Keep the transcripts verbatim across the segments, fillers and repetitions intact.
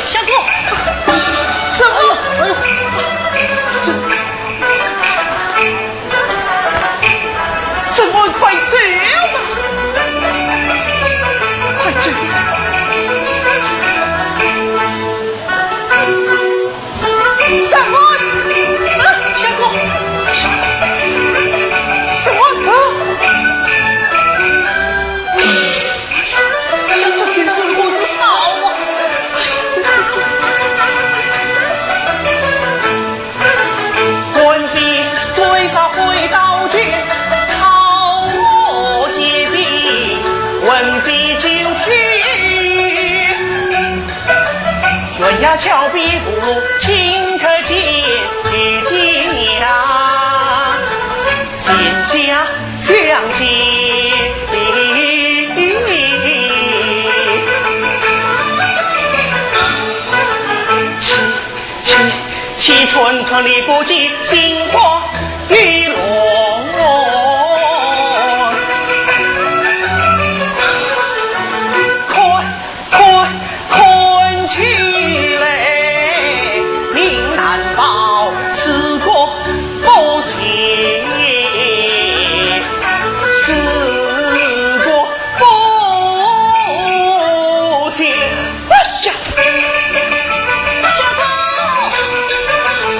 相公，相公，哎呦，这，相公，快走吧，快走。 相公，啊，相公，相公，啊！相公，这便如何是好啊？官兵追杀回到前，草木皆兵，文必救天。 悬崖峭壁不如青苔间，举地呀，险下相见。千千千寸寸力不及，心花已乱。 看，看，看起来，命难保，事过不幸，事过不幸。哎呀！相公，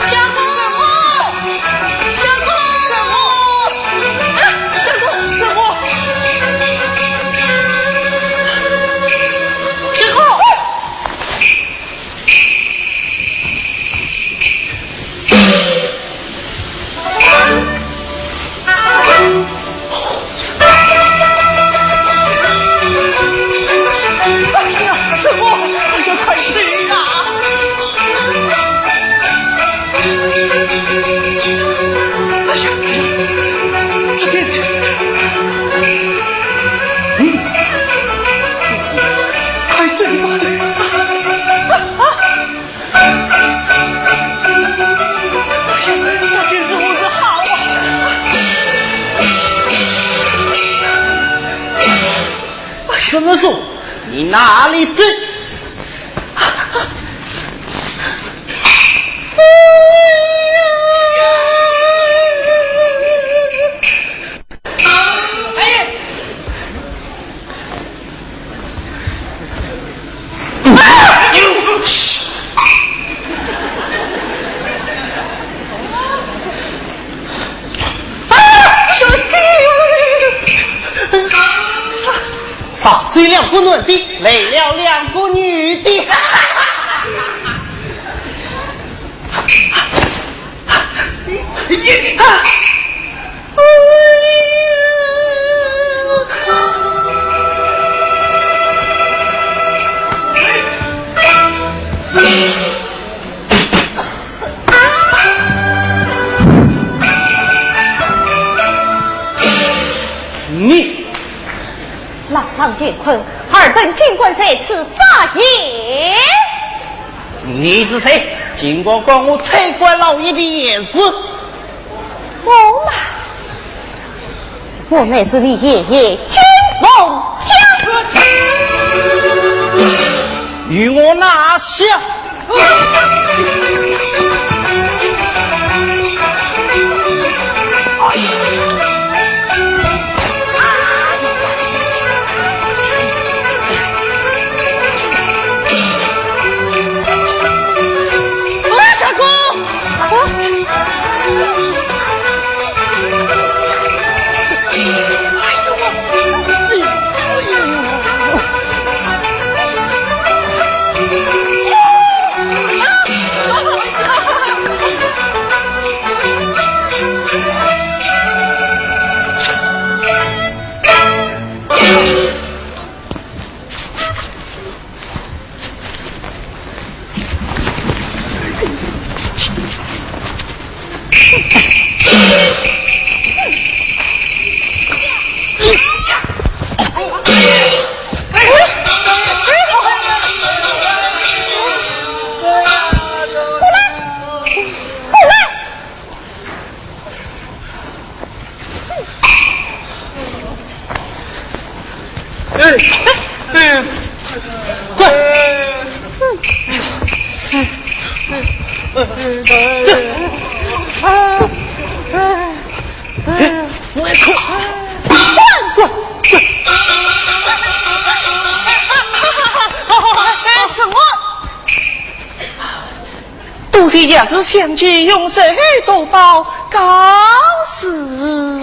相公，相公，相公，啊，相公，相公。 相公！哎呀，师傅，哎呀，快走啊！哎呀，哎呀，这边去。嗯，快走吧。啊，啊。 这便如何是好啊！什么树？你哪里走？哎呀！ 啊！小姐！打走两个男的，来了两个女的。 你！朗朗乾坤，尔等竟敢在此撒野。 你是谁？竟敢管我差官老爷的闲事？我嘛，我乃是你爷爷金凤江。与我拿下！啊，相公！啊！哎呦，哎呦！哎，哎，快！我也快！快！哎，什么？ 多谢爷爷相救，永世多保，告辞。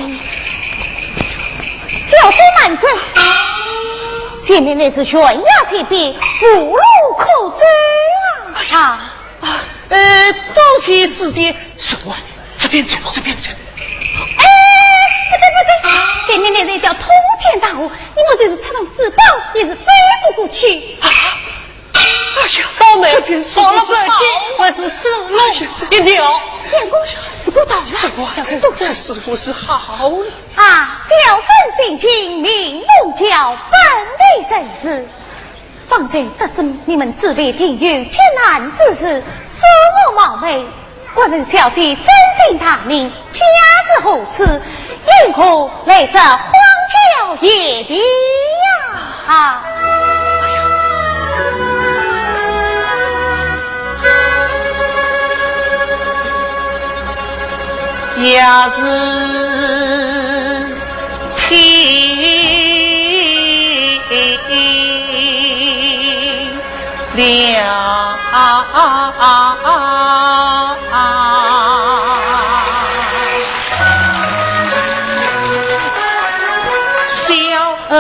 小姐慢走，前面乃是悬崖峭壁，无路可走啊！啊，呃，多谢指点，师傅啊，这边走，这边走。哎，不对不对，前面乃是一条通天大河，你们就是插上翅膀，也是飞不过去。啊？ 哎呀，倒霉，这边是不是好？跑了半天，还是死路一条。相公，师姑到了。师傅啊，相公，这师傅是好人。啊，小生姓金，名凤娇，本地人氏。方才得知你们主婢定有急难之事，恕我冒昧。 敢问小姐尊姓大名，家住何处，因何来这荒郊野地呀？啊！也是天 亮。小，嗯？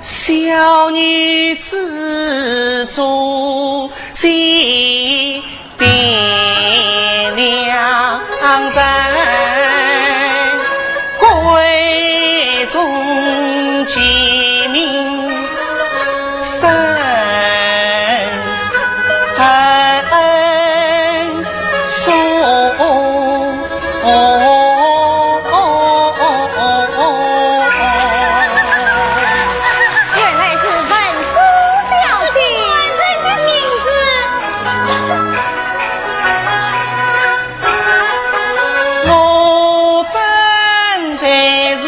小女子做戏 汴梁城，闺中其名沈文松。 原来是文松小姐。人的名字。我本来是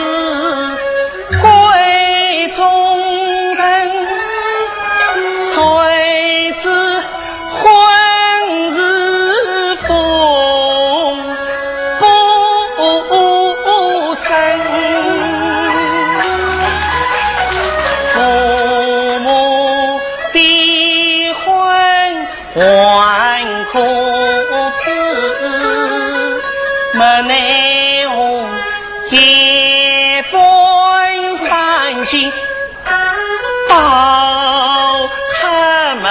闺中人，谁知 婚事风不生，父母逼婚还可知，没奈何夜半三更 到出门。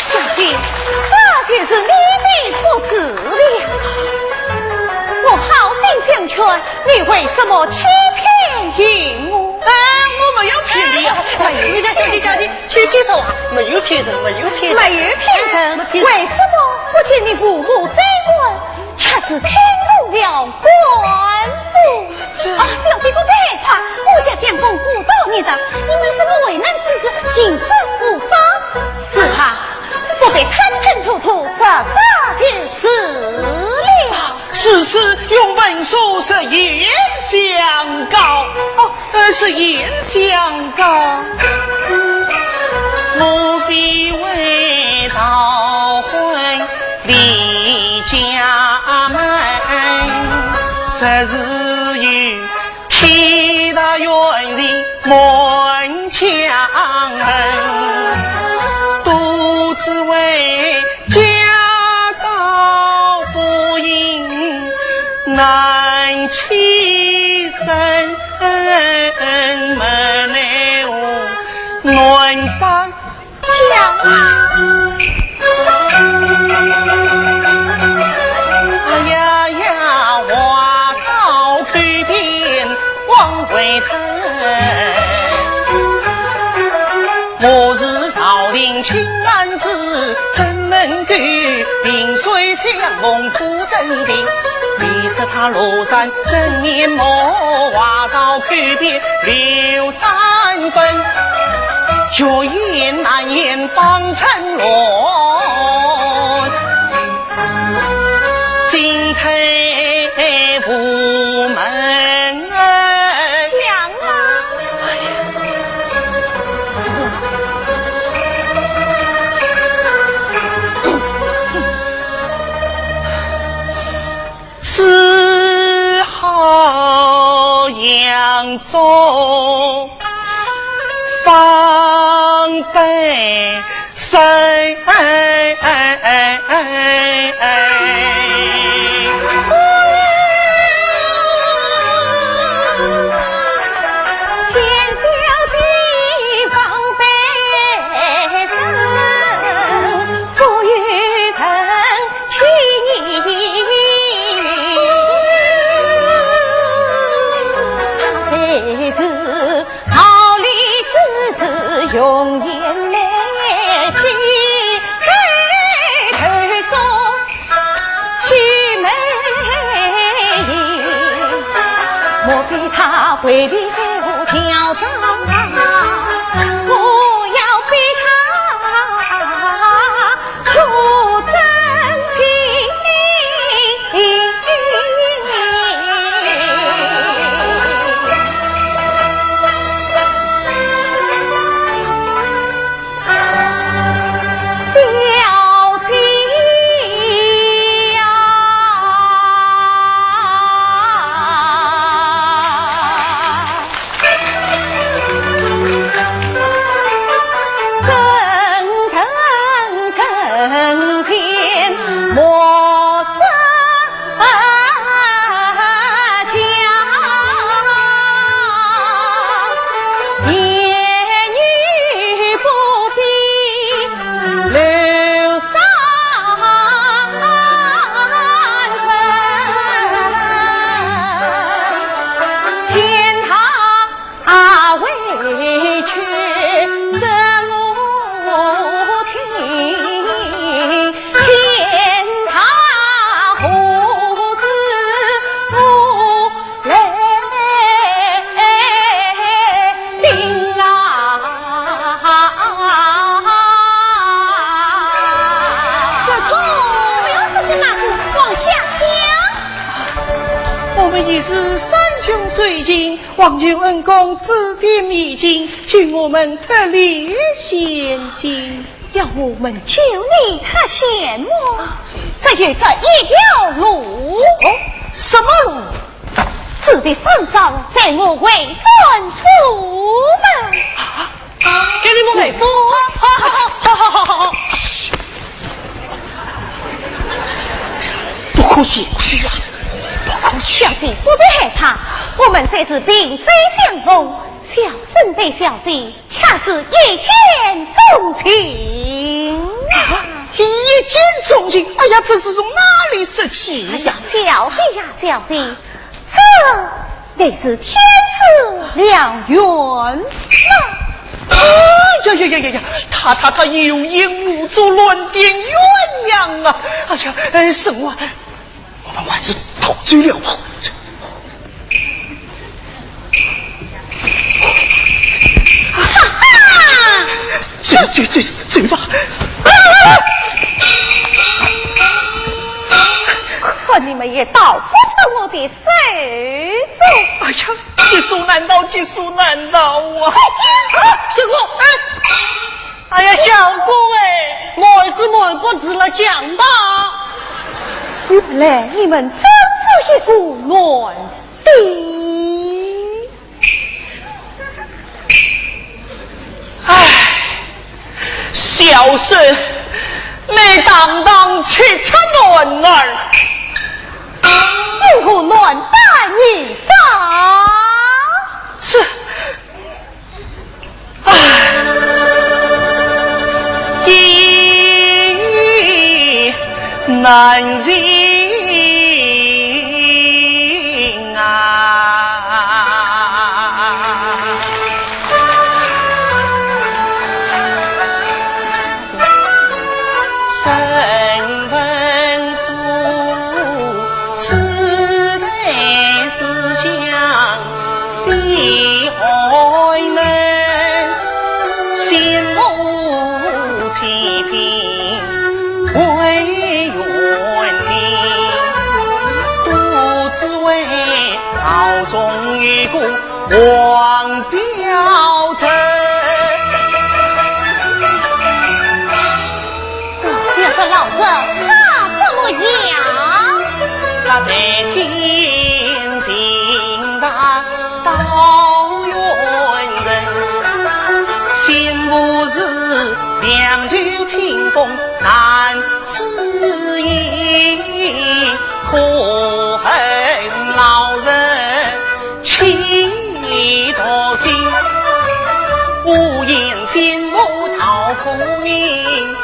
小姐，这就是你的不是了。我好心相劝，你为什么欺骗于我？哎，我没有骗你啊！哎，人家小姐叫你去接受啊，没有骗人，没有骗人。没有骗人，没骗人。为什么不见你父母追问？ 却是惊动了官府。这……啊，小姐不必害怕，我家相公古道热肠，你们什么为难之事，尽说无妨。是啊，不必吞吞吐吐，说说就是了。啊，此事容文叔实言相告。哦， 呃，实言相告。我非为逃婚离家门，实是有天大冤情满江恨，都只为 家道不幸难栖身，没奈何难把家。讲啊！哎呀呀，话到口边往回吞。 我是朝廷亲儿子，怎能够萍水相逢苦真情？你说他庐山真面目，话到口边留三分，欲言难言方寸乱，进退无门。中方被谁？这个，不要这个那个，往下讲。我们已是山穷水尽，望求恩公指点迷津，救我们脱离险境。要我们救你脱险么？只有这一条路。哦，什么路？ 此地山上，随我回转府门。啊，给你们回府？好，好，好，好，好，好，好。不可去，不可去啊，不可去。小姐，不必害怕，我们虽是萍水相逢，小生对小姐 恰似一见钟情啊！啊，一见钟情？哎呀，这是从哪里说起呀？哎呀，小姐呀，小姐，这乃是天赐良缘呐！哎呀呀呀呀呀，他他他有眼无珠，乱点鸳鸯啊！哎呀，哎，沈婉， 我们还是逃走了吧。走，走，走，走吧。看你们也逃不出我的手中。哎呀，一束难逃，一束难逃啊！快讲！啊，师傅，哎。 哎呀，小哥哎，瞒是瞒不住了，讲吧。原来你们真是一个男的。唉，小生乃堂堂七尺男儿。为何男扮女装？这， 唉，意难尽啊。身份书，世代思想， 非爱门，心无欺骗为园丁，都只为朝中有个王表臣。要说老实，他怎么样？他白天巡查到清风弹指影，可恨老人气度心。无言醒悟桃花影，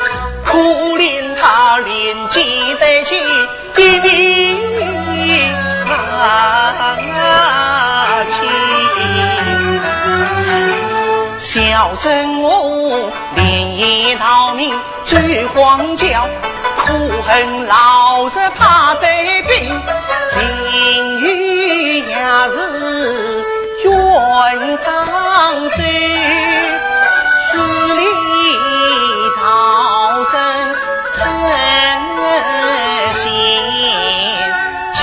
可怜他年纪得去，一命难尽。小生我 连夜逃命走荒郊，可恨老日怕灾兵，命运也是冤枉手，死里逃生很险境。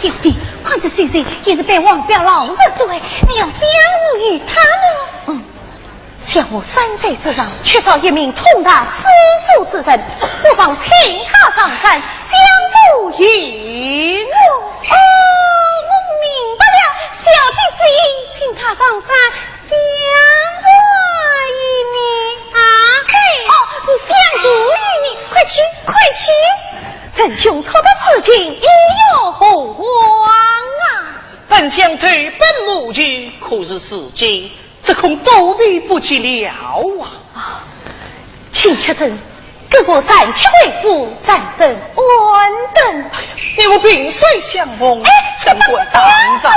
小姐，看这秀才也是被王彪老贼所害，你要相助于他呢。嗯，想我山寨之上缺少一名通达诗书之人，不妨请他上山相助于我。哦，我明白了，小姐之意，请他上山 相助于你啊？哦，是相助于你，快去，快去！仁兄，拖到此情，意欲何往啊？本想投奔母舅，可是如今只恐躲避不及了啊！啊，请屈尊 跟我暂且回府，暂等安顿。你我萍水相逢，哎，怎敢打扰啊？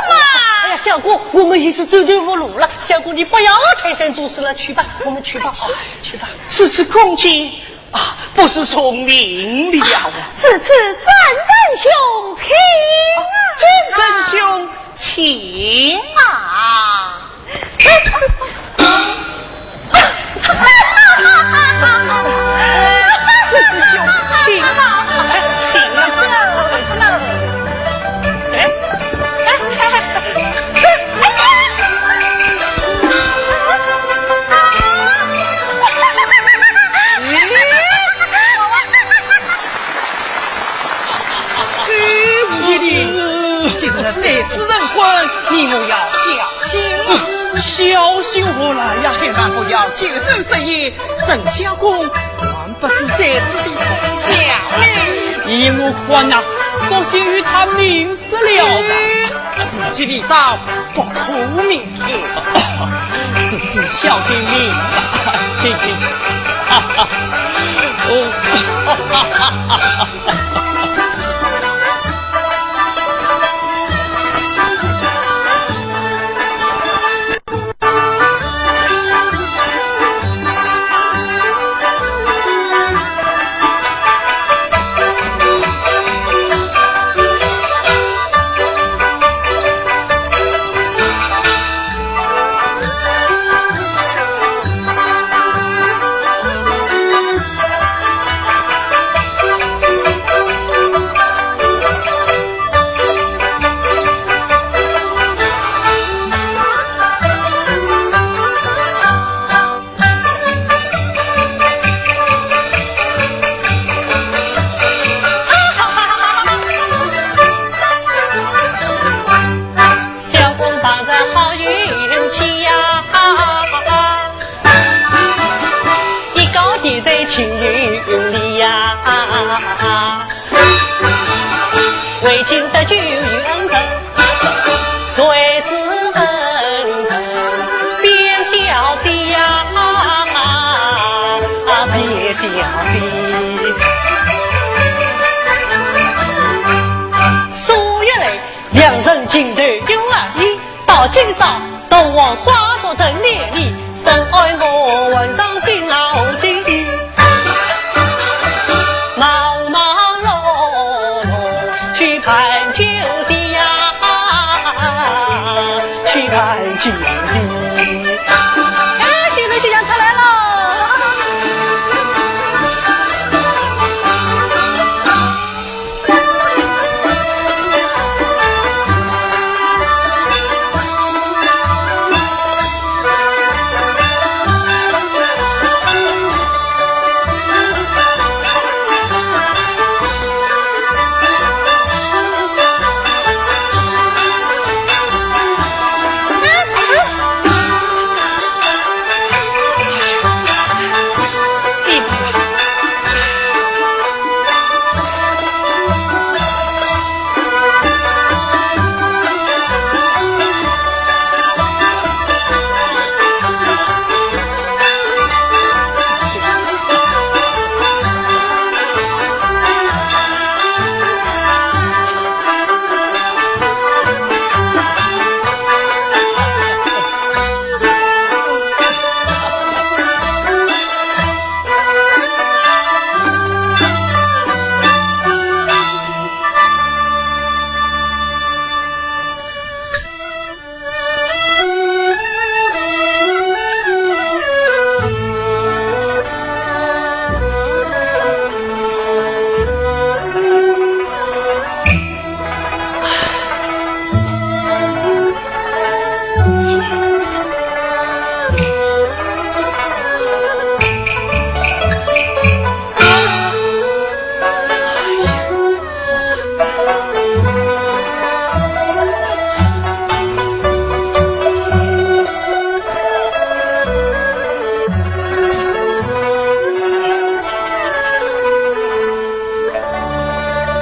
哎呀，相公，我们已是走投无路了。相公，你不要推三阻四了，去吧，我们去吧，快去。啊，去吧。如此恭敬啊，不是从命了啊。如此，沈仁兄请啊。啊，沈仁兄请啊。 沈仁兄，请啊，请啊，请啊，请啊。哎，哎，哎，哎。 哎，吴义弟，今日在此成婚，你我要小心啊。小心何来呀？千万不要酒后失言，沈相公还不知在此的真相呢。依我看呐，索性与他明说了吧。哎，此计未到，不可明言。是，是，小弟明白。请，请，请。哈哈。哦。相公碰着好运气呀，一高低在情运里呀。 未经得救恩人，谁知恩人变小今朝大王化作人脸里，深爱我换上新袄新衣。忙忙碌碌去办酒席呀，去办酒席。哎，新郎新娘出来喽！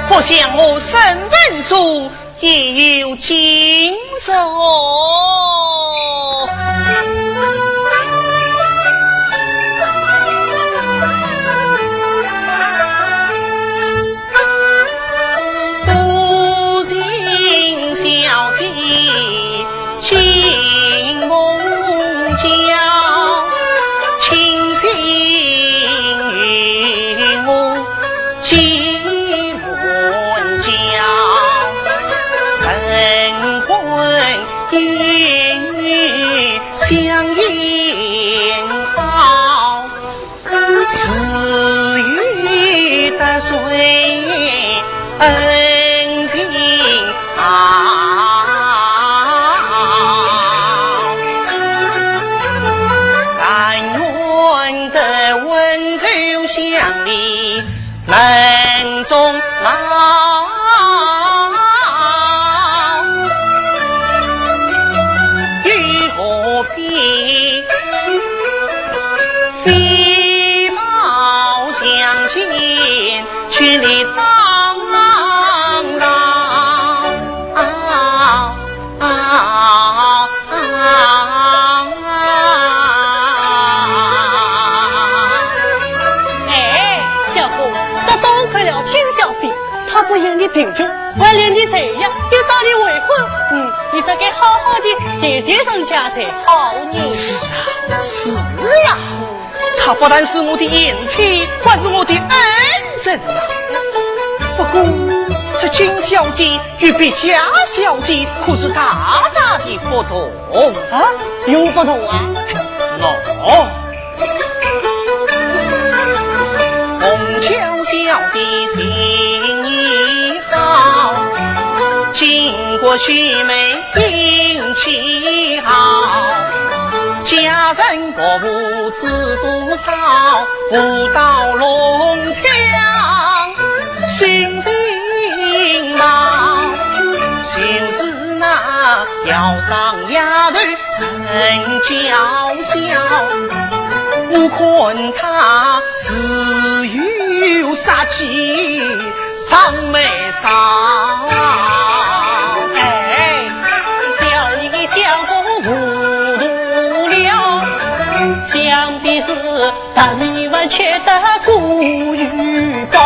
不想我沈文素 也有今日哦。多情小姐进梦乡，清醒与我 寄銮娇，晨昏烟雨相映好，自有得罪恩情啊。但愿得温柔乡里 门中老，又何必飞毛相见，千里当朝。 哎，相公，这多亏了金小姐，她不因你贫穷，还怜你才呀，又招你为婚。嗯，你是该好好地谢谢人家才好呢。是啊，是呀。 她不但是我的贤妻，还是我的恩人呐。不过，这金小姐与别家小姐可是大大的不同啊。有不同啊？喏，凤娇小姐情义好，巾帼须眉 英气豪，佳人薄扶知多少，舞刀弄枪心情好。就是那要上丫头人娇小，我看她自有杀气 上眉梢。哎，小你相公糊涂了，想必是大女儿缺得过于高。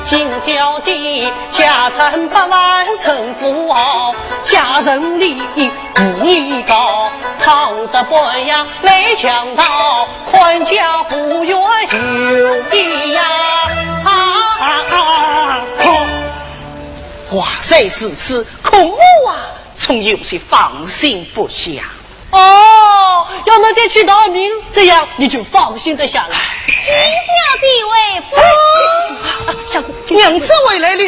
金小姐家三百万陈富豪，家人利益无依靠，倘若半夜来强盗，看家无缘有益呀。啊啊啊！话虽如此，可我啊，总有些放心不下。 哦，要么再去逃命，这样你就放心得下了。小姐回府。啊，相公，娘子回来了。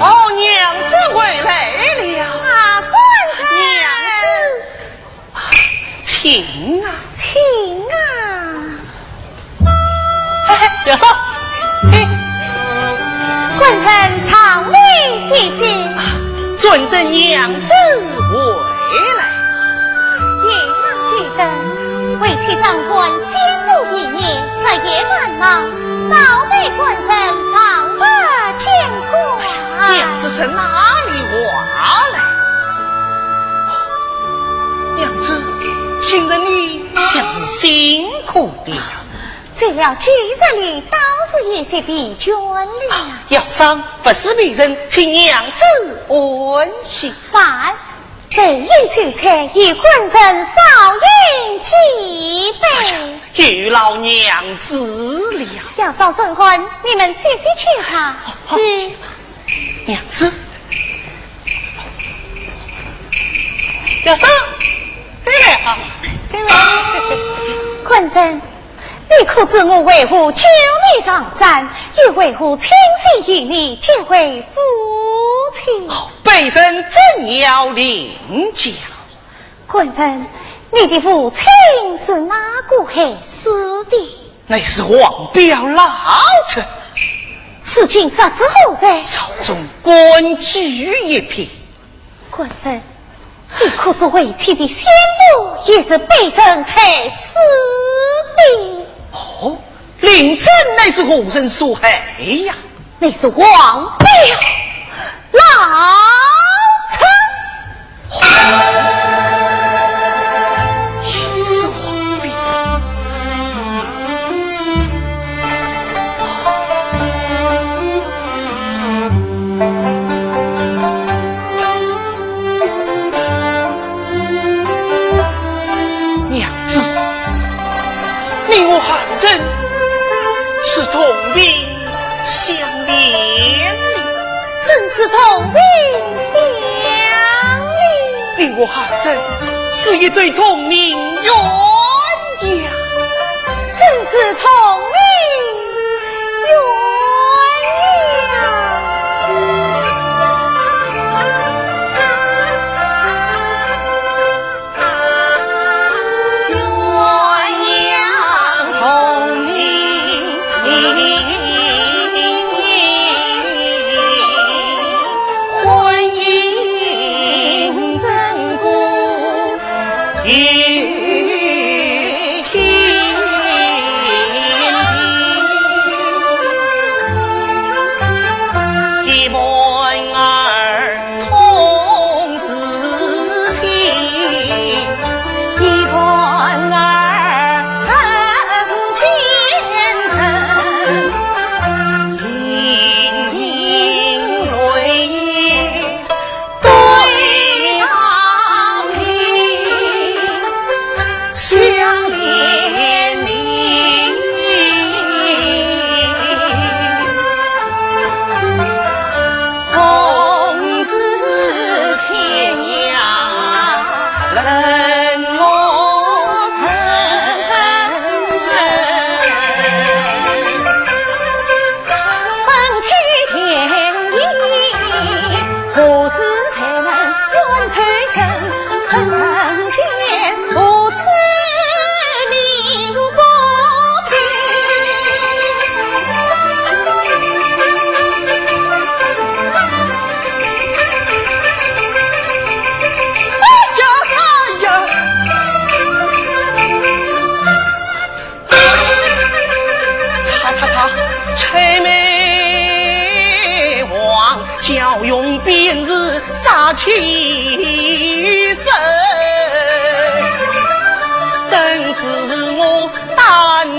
哦，娘子回来了。啊，官人。娘子。 请啊。请啊。哎，表嫂，请。官人常来歇息。啊，专等娘子回来。月浪既登，为妻掌管先祖遗业，日夜繁忙， 少陪官人旁白见官。哎呀，娘子是哪里话来？娘子，今日你像是辛苦的呀。走了几十里，倒是有些疲倦了呀。啊，腰伤不是别人，请娘子安歇。慢， 备一酒菜，与官人少饮几杯。哎呀，有劳娘子了。腰伤甚寒，你们歇息去吧。好，是。娘子。腰伤，再来啊，再来。官人， 你可知我为何救你上山，又为何倾心与你结为夫妻？哦，卑人正要领教。官人，你的父亲是哪个害死的？乃是王彪老贼。如今杀之何罪？朝中官居一品。 官人，你可知为妻的先母也是被人害死的？哦，令尊乃是何人所害呀？乃是王彪老贼。也是王彪。 娘子，你我二人是同病相怜的。真是同病相怜。你我二人是一对同命鸳 鸯呀，真是同命鸳鸯。鸳鸯同命，婚姻真果 一天，一男儿同是亲，一男儿很奸臣。 莺莺泪对桃李，相怜悯。同是天涯沦落人。 问起天意，何时才能断愁生？问人间，何处觅个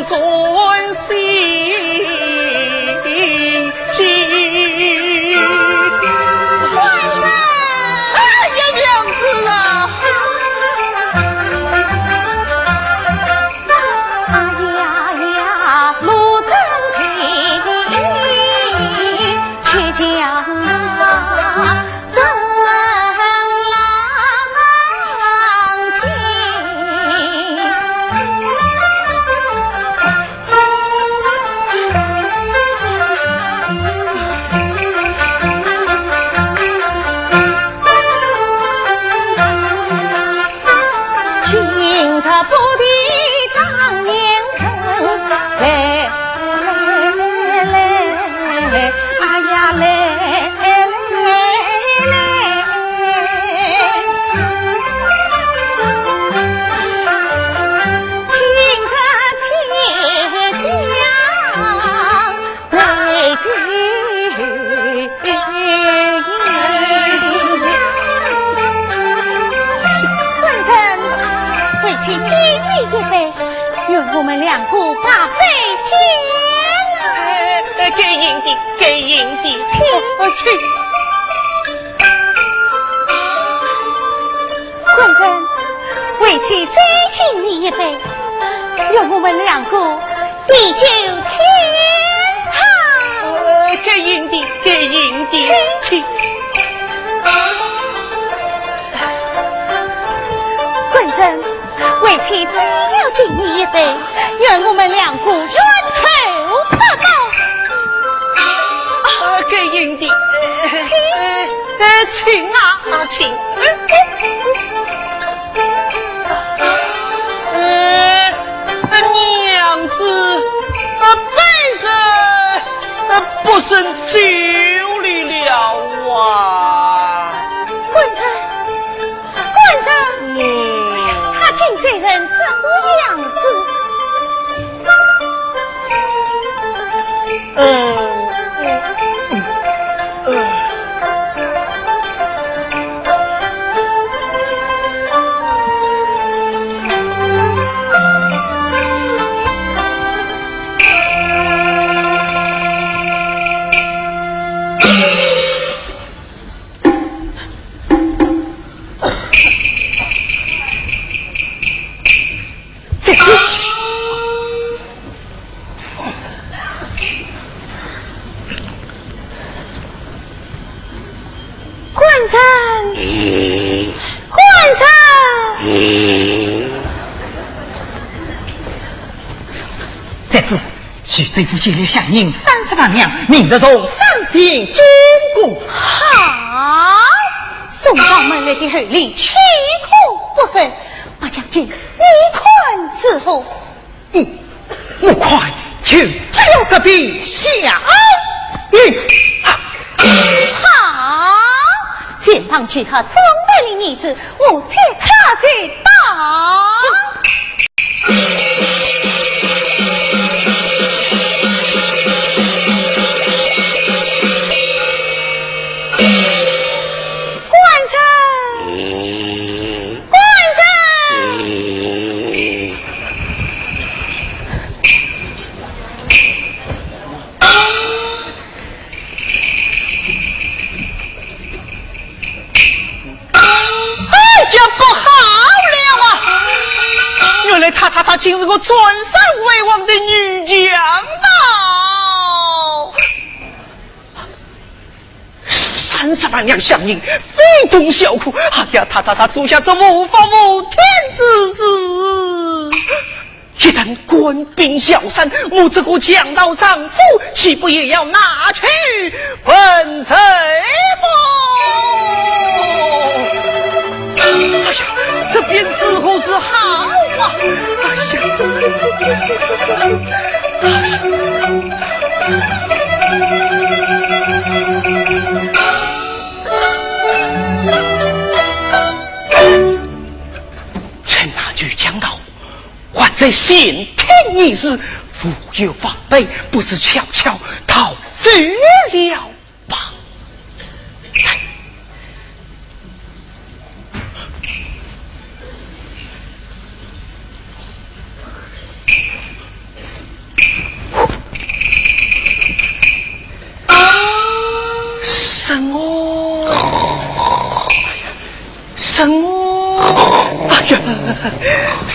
尊心。官人！哎呀，娘子啊！哎呀呀，母子情，却将 官人，为妻敬你一杯，愿我们两个百岁千岁。哎，哎，该饮的，该饮的。请。哦，哦，请。 官人，为妻再敬你一杯，愿我们两个地久天长。呃，该饮的，该饮的，请。官人，为妻再要敬你一杯，愿我们两个冤仇不报。啊，该饮的，呃，请。呃，呃，请啊，啊，请。 呃，娘子，呃，卑人，呃，不胜酒力了啊。官人，官人，嗯。哎呀，他竟醉成这个样子。 嗯，嗯，嗯。 官人，官人。这次徐州府借来饷银三十万两，明日从山前经过。好，送到门来的厚礼岂可不收？马将军，你看如何？ 嗯，我看就接了这笔饷银。好，钱塘聚客总办理仪式，我即刻就到。 官人，官人！哎呀，不好了啊！原来她，她，她竟是个占山为王的女强盗！ 三十万两饷银，非同小可。哎呀，她，她，她做下这无法无天之事。一旦官兵剿山，我这个强盗丈夫，岂不也要拿去问罪么？哎呀，这便如何是好啊？哎呀，这，这，这，这，这，这，这，哎呀！ 趁那女强盗还在前厅议事，无有防备，不如悄悄逃走了吧。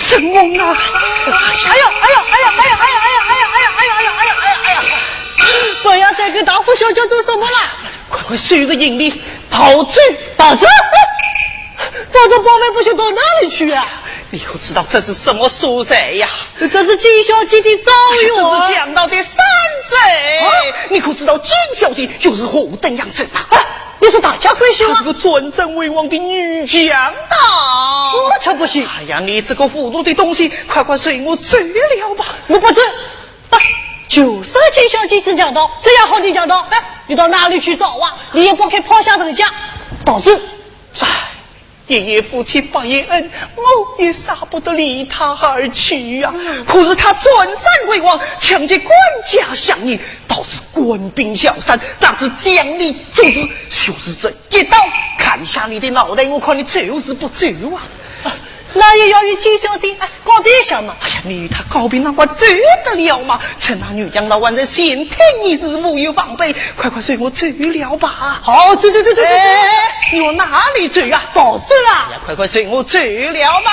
真红啊！哎呀，哎呀，哎呀，哎呀，哎呀，哎呀，哎呀，哎呀，哎呀，哎呀，哎呀，哎呀，哎呀！哎呀，三哥，大呼小叫做什么啦？快快收拾行李，逃走！逃走？抱着宝贝不晓得到哪里去啊？你可知道这是什么所在呀？这是金小姐的庄园。这是强盗的山寨。啊？你可知道金小姐又是何等样人啊？啊，你是大家闺秀啊？她是个占山为王的女强盗。我才不信。哎呀，你这个糊涂的东西，快快随我走了吧。我不走。啊，就算金小姐是强盗，这样好的强盗，哎，你到哪里去找啊？你也不配抛下人家，逃走。唉，一夜夫妻百夜恩，我也舍不得离她而去呀。可是她占山为王，抢劫官家饷银，导致官兵消散，当时将你捉住，就是这一刀，砍下你的脑袋，我看你走是不走啊？啊，那也要与金小姐，哎，告别一下嘛。哎呀，你与她告别，那还走得了吗？趁那女强盗还在前厅议事，无有防备，快快随我走了吧。好，走，走，走，走，走，走。哎，你往哪里走呀？逃走啦。哎呀，快快随我走了吧。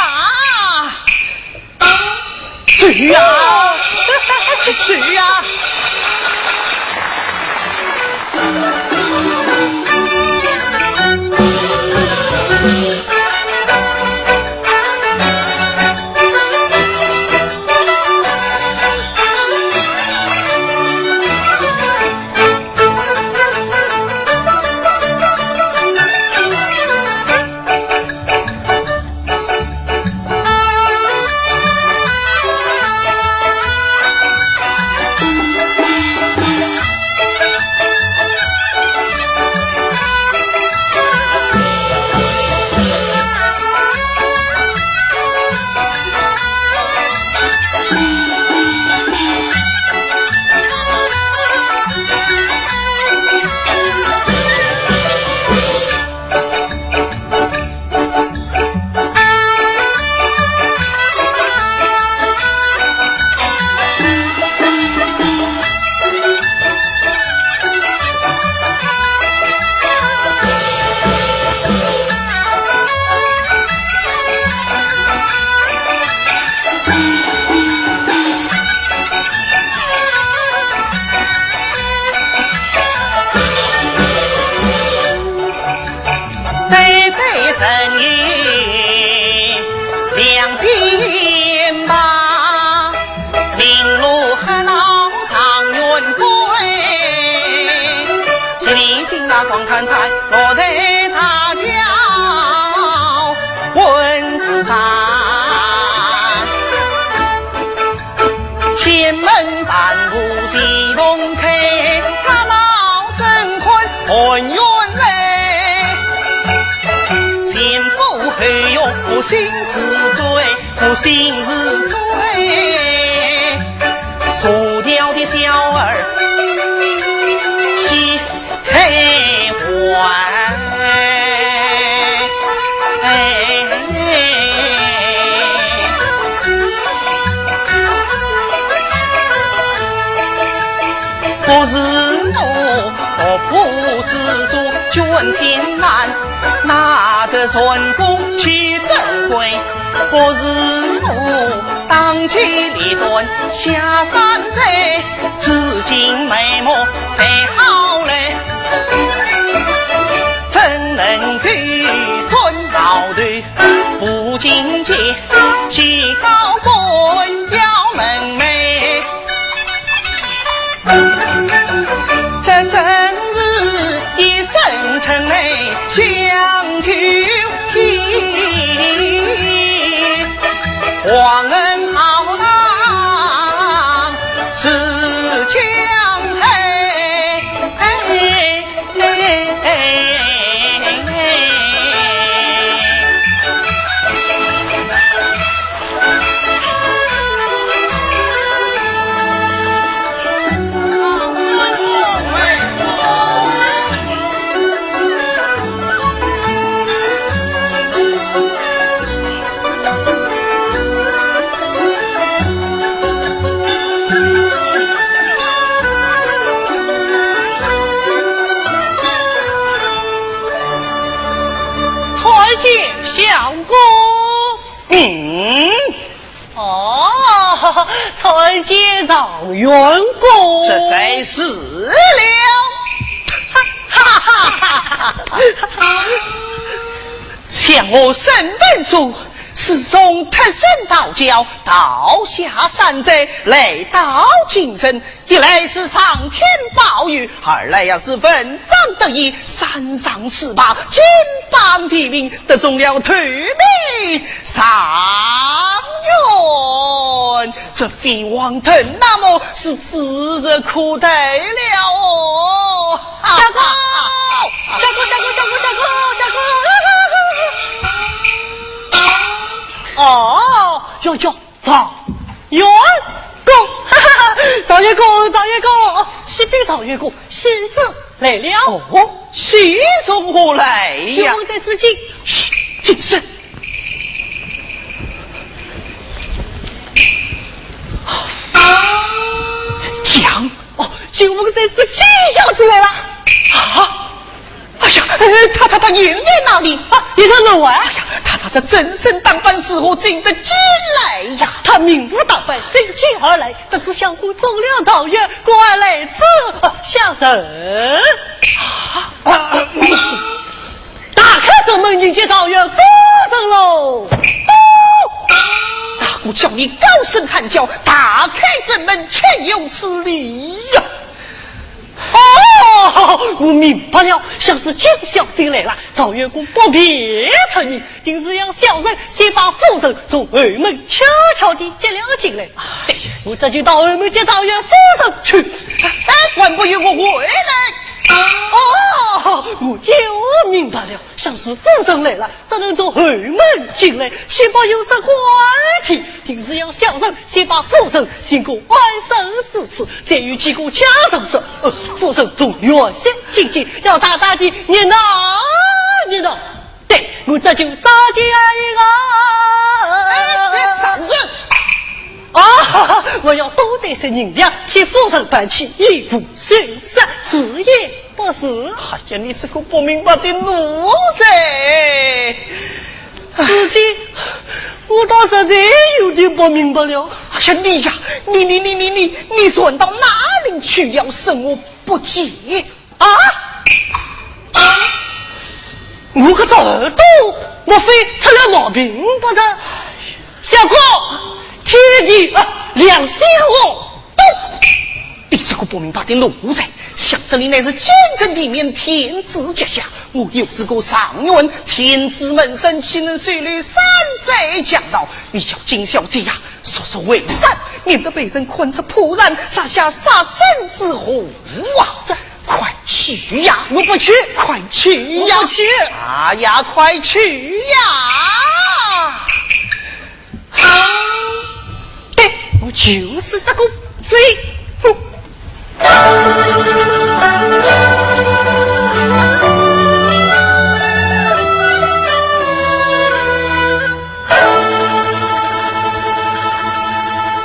走呀，走呀。对对人影两边吧，林路和闹状元归。千里金马光闪闪，落在大桥问世上。前门半步西东开，他老怎看寒云来。前赴后拥，我心似醉，我心似醉。射雕的小儿喜 开怀。不是我，我不是说捐钱难，拿得成功去珍贵。不是我，当机立断下山寨，至今眉目 才好嘞，怎能够钻到头？不进阶，技高官要门楣。这真是一生尘埃想救天。 皇恩浩荡是江海。啊，参见状元公。这才是了。哈哈哈哈哈！想我沈文素，自从脱身逃教，逃下山寨，来到京城，一来是上天保佑，二来也是文章得意，三场试罢，金榜题名，得中了头名状元。这飞黄腾达么是指日可待了哦。小哥，小哥，小哥，小哥，小哥，小哥！哦，哟哟，状元公，哈哈哈，状元公，状元公，启禀状元公，喜事来了。哦，喜从何来呀？君王在此。嘘，噤声。讲。哦，君王在此，小姐来了。啊？哎呀，呃，她，她，她人在哪里？啊，人在门外。哎呀，她，她的整身打扮如何进得京来呀？她明副打扮进京而来，得知相公中了状元，故而来此，啊，相迎。啊，啊，打开正门，迎接状元夫人喽。大哥叫你高声喊叫，打开正门，岂有此理呀！哦，我明白了，想是金小姐来了，状元公不便出迎，定是要小人先把夫人从后门悄悄地接了进来。对，我这就到后门接状元夫人去。哎，还不与我回来？哦，我又明白了，想是夫人来了，怎能从后门进来？岂不有失官体？定是要小人先把夫人寻个安身之处，再与几个家人说，呃，夫人从原县进京，要大大地热闹热闹。对，我这就照办啊。哎，哎，啥事？啊，我要多带些银两，替夫人办起一副首饰，是也不是？哎呀，你这个不明白的奴才！书记，我倒实在有点不明白了。哎呀，你呀，你，你，你，你，你，你传到哪里去了？生我不解。啊？啊？我个这耳朵，莫非出了毛病不成？相公，天地，啊，良心哦。 你这个不明白的奴才，想这里乃是京城地面，天子脚下，我又是个状元，天子门生，岂能收留山寨强盗？你叫金小姐呀，速速回山，免得被人看出破绽，惹下杀身之祸啊！这，快去呀！我不去。快去呀！我不去。哎呀，快去呀！ 对，我就是这个主意。哼。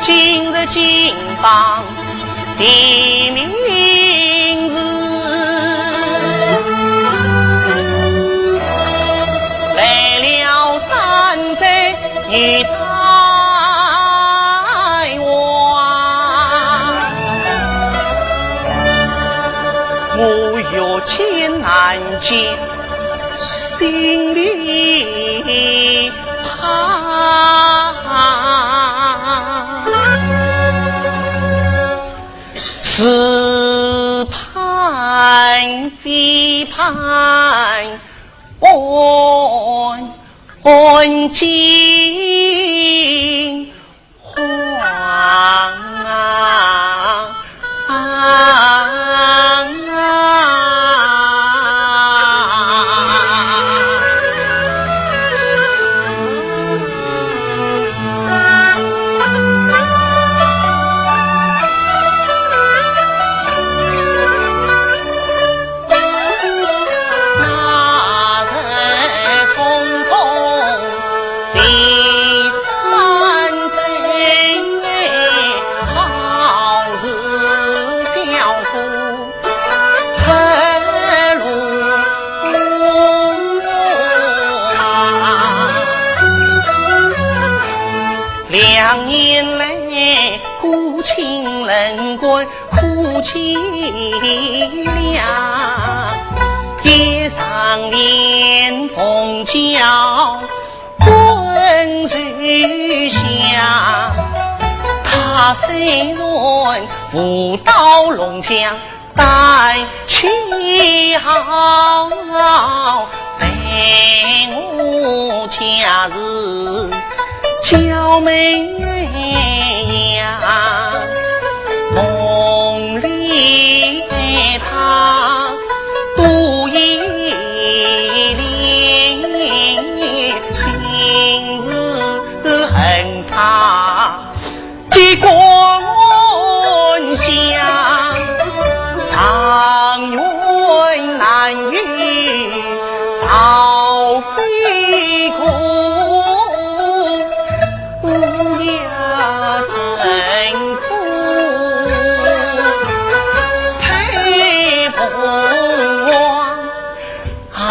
今日金榜 题名是来了山寨女大王，我越见难见，心里怕。 是盼非盼，万万惊慌啊！顾卿能干苦其量，夜上连凤叫困谁响？他虽然舞刀弄枪， 但其好，待我家事娇妹呀，梦里他多依恋，心事恨他 几关相，上元难遇到非公，我也真苦配凤凰。 啊。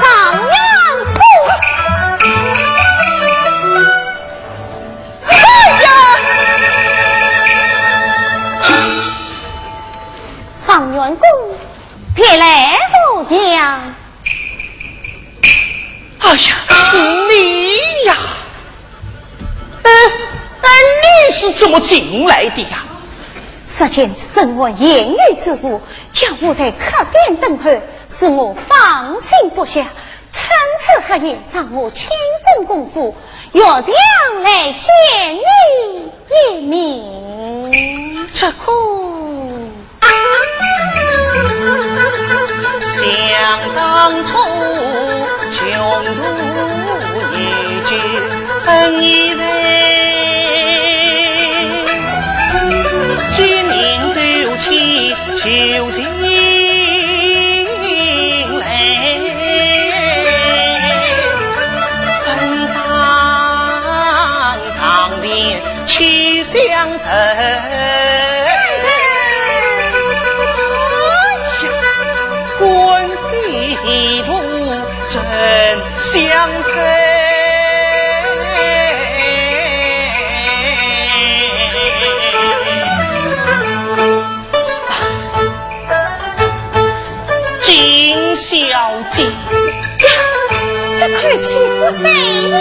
状元公！哎呀！状元公，别来无恙。 哎呀，是你呀！哎，哎，你是怎么进来的呀？只见此人我言语之无，叫我在客店等候，使我放心不下。趁此黑夜，让我亲身公府，越墙来见你一面。这个 想当初，穷途一句恩一人，今年头起旧情来，本当上前 去相认，官非同真相配。 金小姐。呀，这口气不对呀。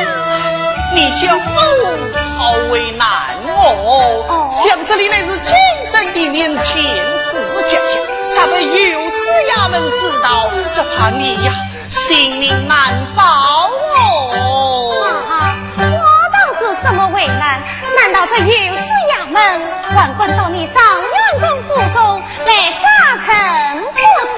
你叫我好为难哦。哦。想这里乃是京城地面，天子脚下，若被御史衙门知道，只怕你呀，性命难保哦。啊哈，我倒是什么为难？难道这御史衙门还敢到你状元公府中 来查证不成？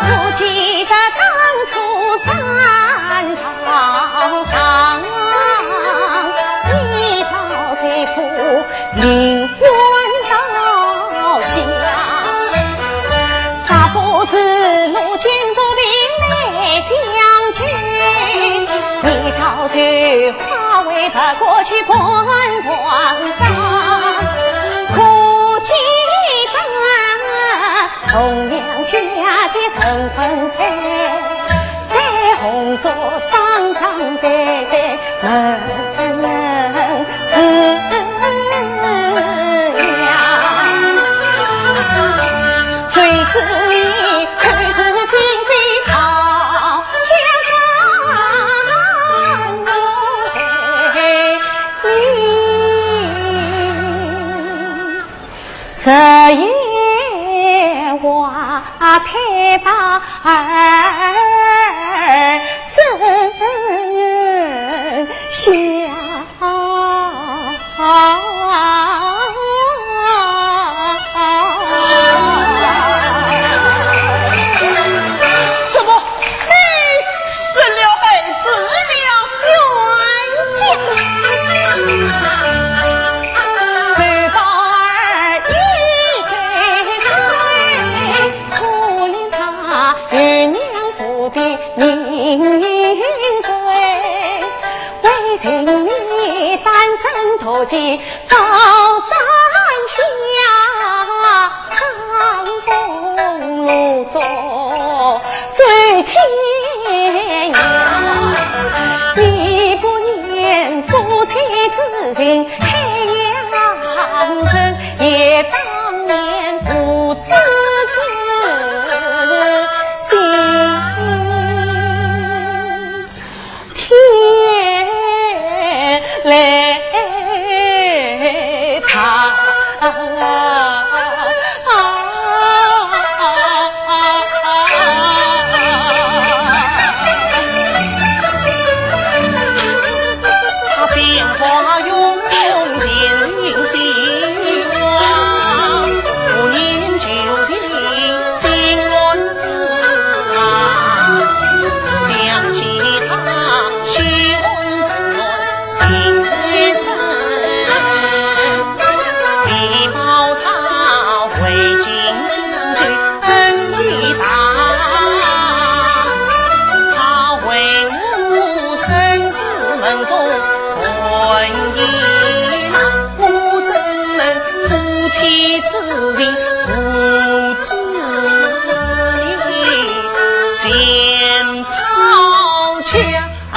我记得当初山道上，你早在过灵官道下，若不是路见不平来相救，你早就 化为白骨去滚黄沙。可见得忠良家节陈坤配，待红烛双双对对门是娘。谁知怎么，你生了儿子了？冤家！啊，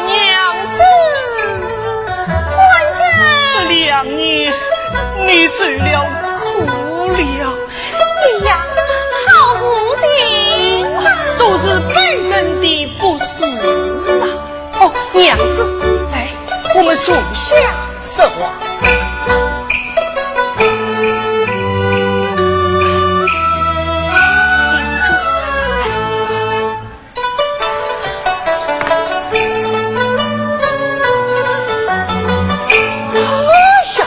娘子！官人！这两年你受了苦了。你呀，好无情啊！都是卑人的不是啊。 哦，娘子，来，我们坐下说话。娘子，哎呀，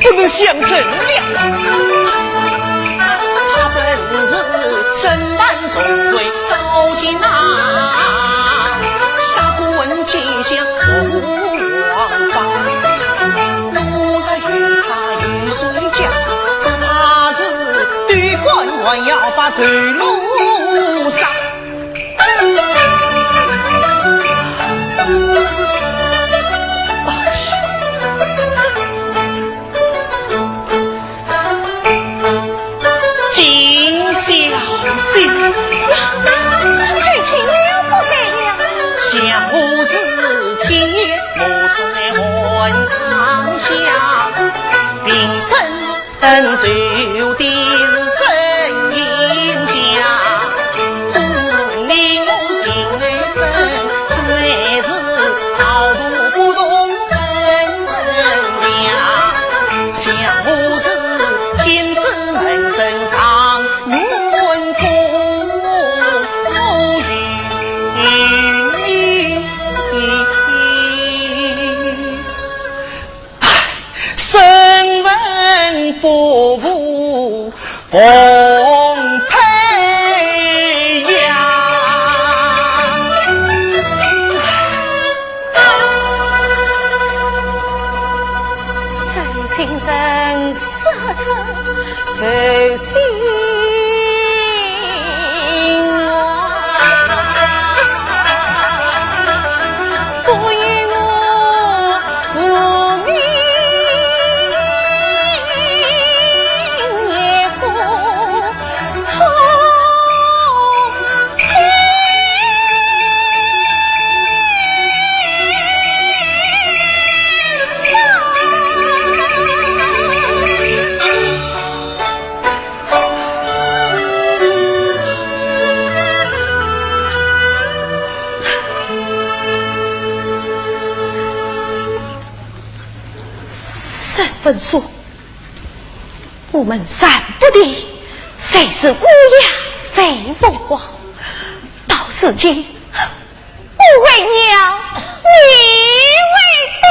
不能相认了。他本是身伴重罪遭擒啊，杀过文奸相王法。我若与他有冤家，只怕是对官还要把头颅杀。 金小姐。呀，这口气了不得了。想我是天魔在万丈下，平生恩仇的是深冤家，总令我心内生，真乃是道途不同分人家。想我是天子门生状元公，我有身份不符 奉陪呀。真心人，实则负心王，不与我 自命也何从天。沈文素，我们三不地，谁是乌鸦谁凤凰？到如今，我为鸟，你为地，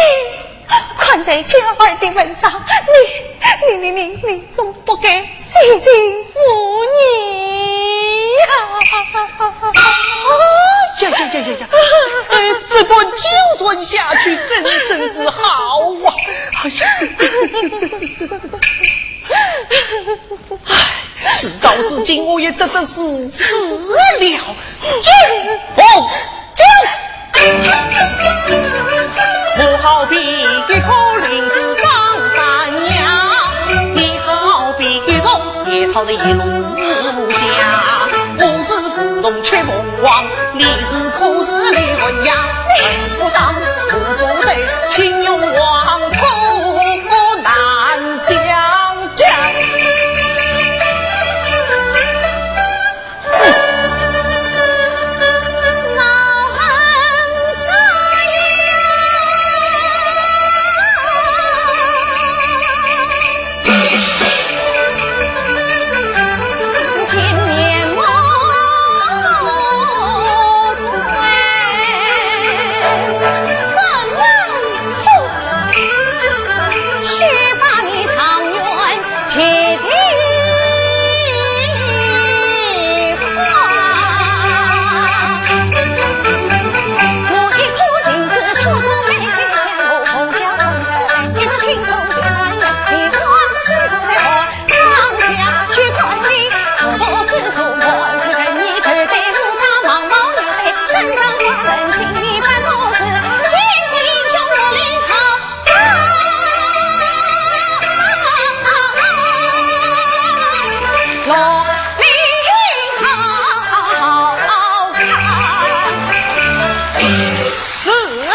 看在娇儿的份上，你，你，你，你，你总不该 弃情负义呀！呀呀呀呀呀！呃，这般纠缠下去，怎生是好啊？哎呀，这这这这这这这这……哎，事到如今，我也只得如此了。金凤 我好比一棵林子长山腰，你好比一座野草的一路下。我是牧童戚凤凰，你是可是李文雅？人不当，我不对，青云黄土难相见。 是了，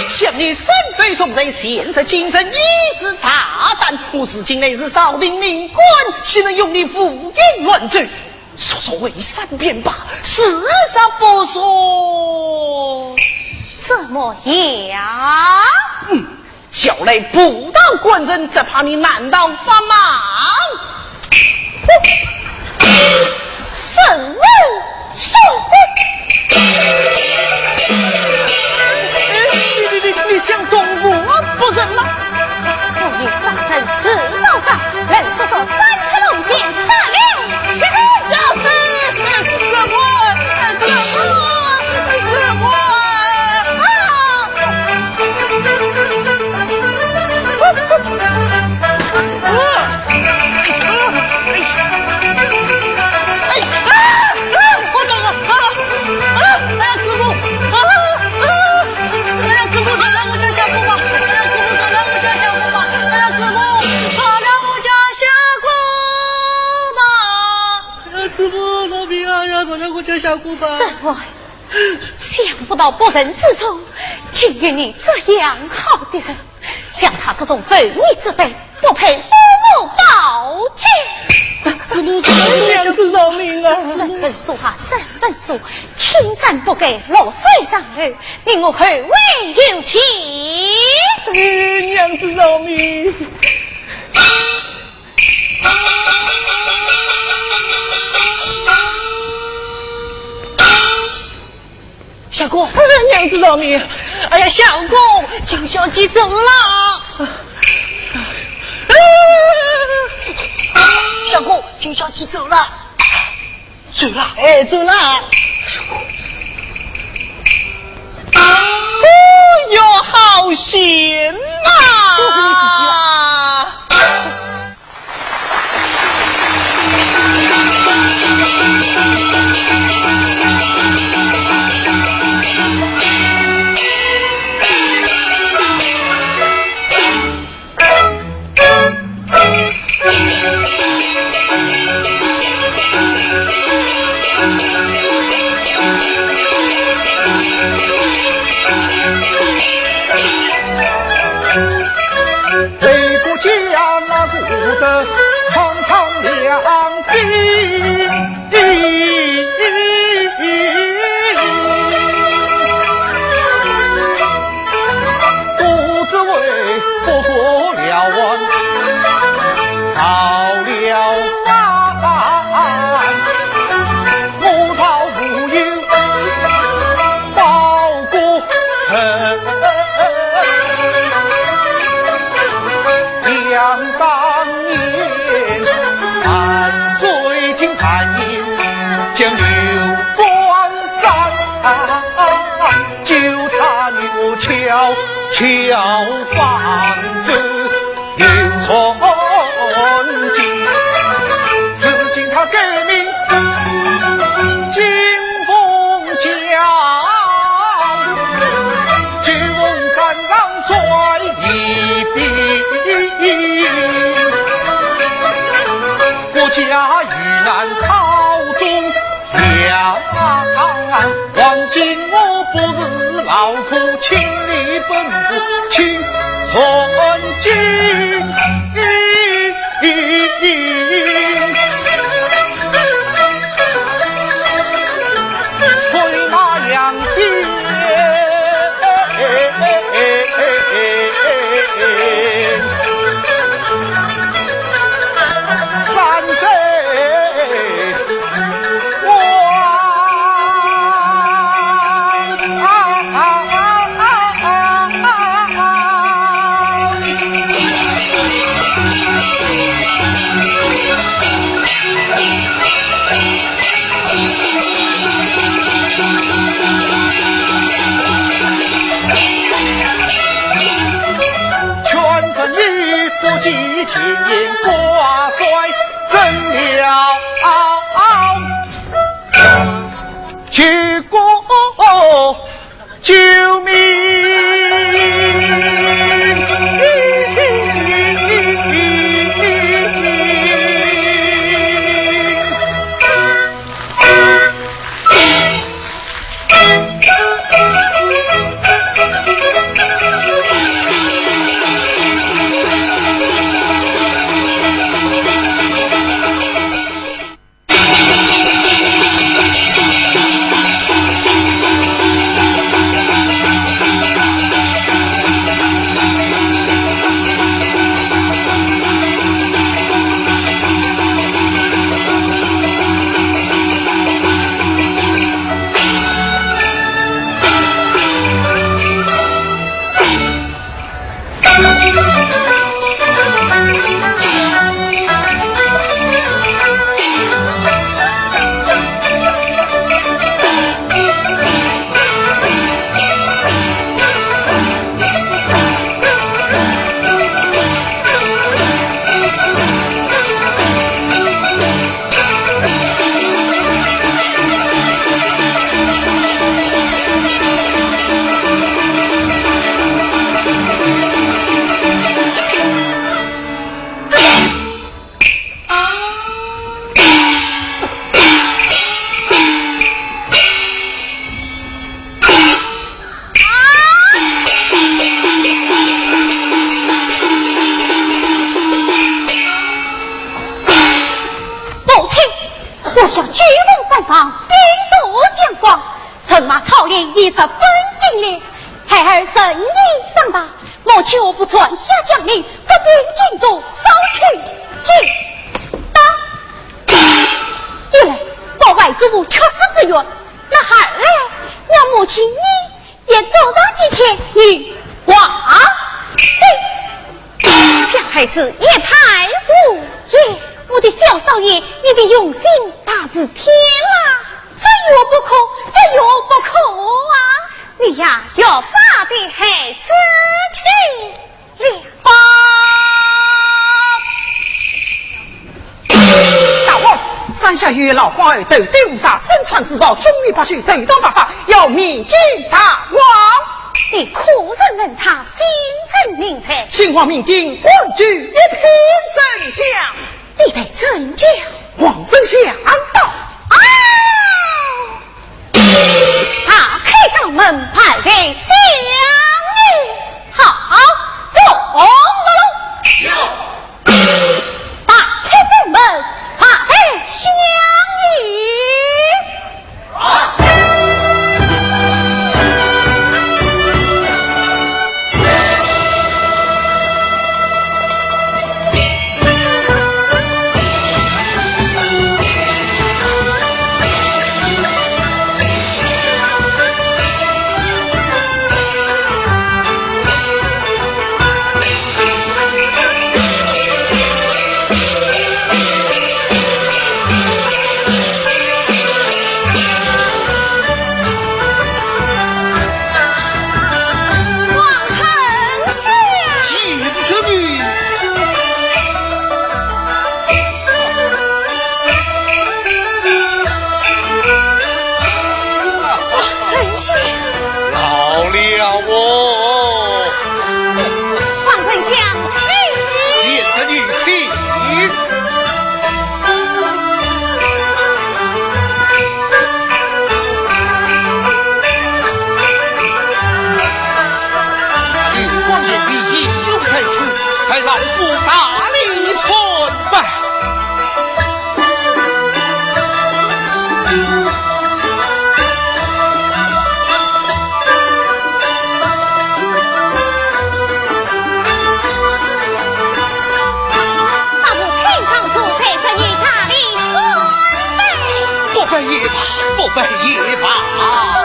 想你身背重任，现在竟然如此大胆，我如今乃是朝廷命官，岂能容你胡言乱语？速速回山便罢，如若不说，怎么样？嗯，叫来捕盗官人，只怕你难逃法网。沈文素。你，你，你，你想动我不成吗？ 我与商人是老大，人是说三尺龙间，差了十分。什么？什么？什么？啊！哎，啊，啊，我这个，啊，啊，哎，师傅，啊，啊，哎呀，师傅，饶了我家小姑吧，哎呀，师傅，饶了我家小姑吧，哎呀，师傅，饶了我家小姑吧，哎呀，师傅，饶命啊呀，饶了我家小姑吧。什么？想不到仆人之中，竟有你这样好的人。 像他这种负义之辈，不配父母保举。师母，娘子饶命啊！沈文素啊，沈文素，青山不改，绿水长流，你我后会有期。哎，娘子饶命！ 相公，娘子饶命！哎呀，相公，金小姐走了。相公，金小姐走了。走了？哎，走了。哎哟，好险呐！都是你自己啊。 北国家那个的唱唱两句，肚子为条方舟流传今，如今他改名金凤桥，九龙山上摔一笔，国家遇难考中 呀，王金我不是劳苦，千里奔波，青山尽。催马扬鞭，山贼 全城女不及前言挂帅，怎料结果救命。母亲，我向九龙山上兵渡江广，人马操练已十分精练，孩儿任意张大，母亲何不传下将令，发兵进都，扫去贼党？一来报外祖父去世之冤，那二来让母亲你 也走上几天女皇。嘿，小孩子一派胡言。我的小少爷，你的用心大似天啦，这有不可，这有不可啊！你呀，越发的孩子气 了。大王，山下有老官儿，头戴乌纱，身穿紫袍，胸围八宝，头上白发，要面见大王。你可曾问他姓甚名谁？姓王名金，官居一品丞相。你待怎讲？王丞相到。啊！ 打开正门，排队相迎。好，走，喽啰。有。打开正门，排队相迎。好。也必应有在此，待老夫大礼参拜。伯父请上座，待侄女大礼参拜。不拜也罢，不拜也罢。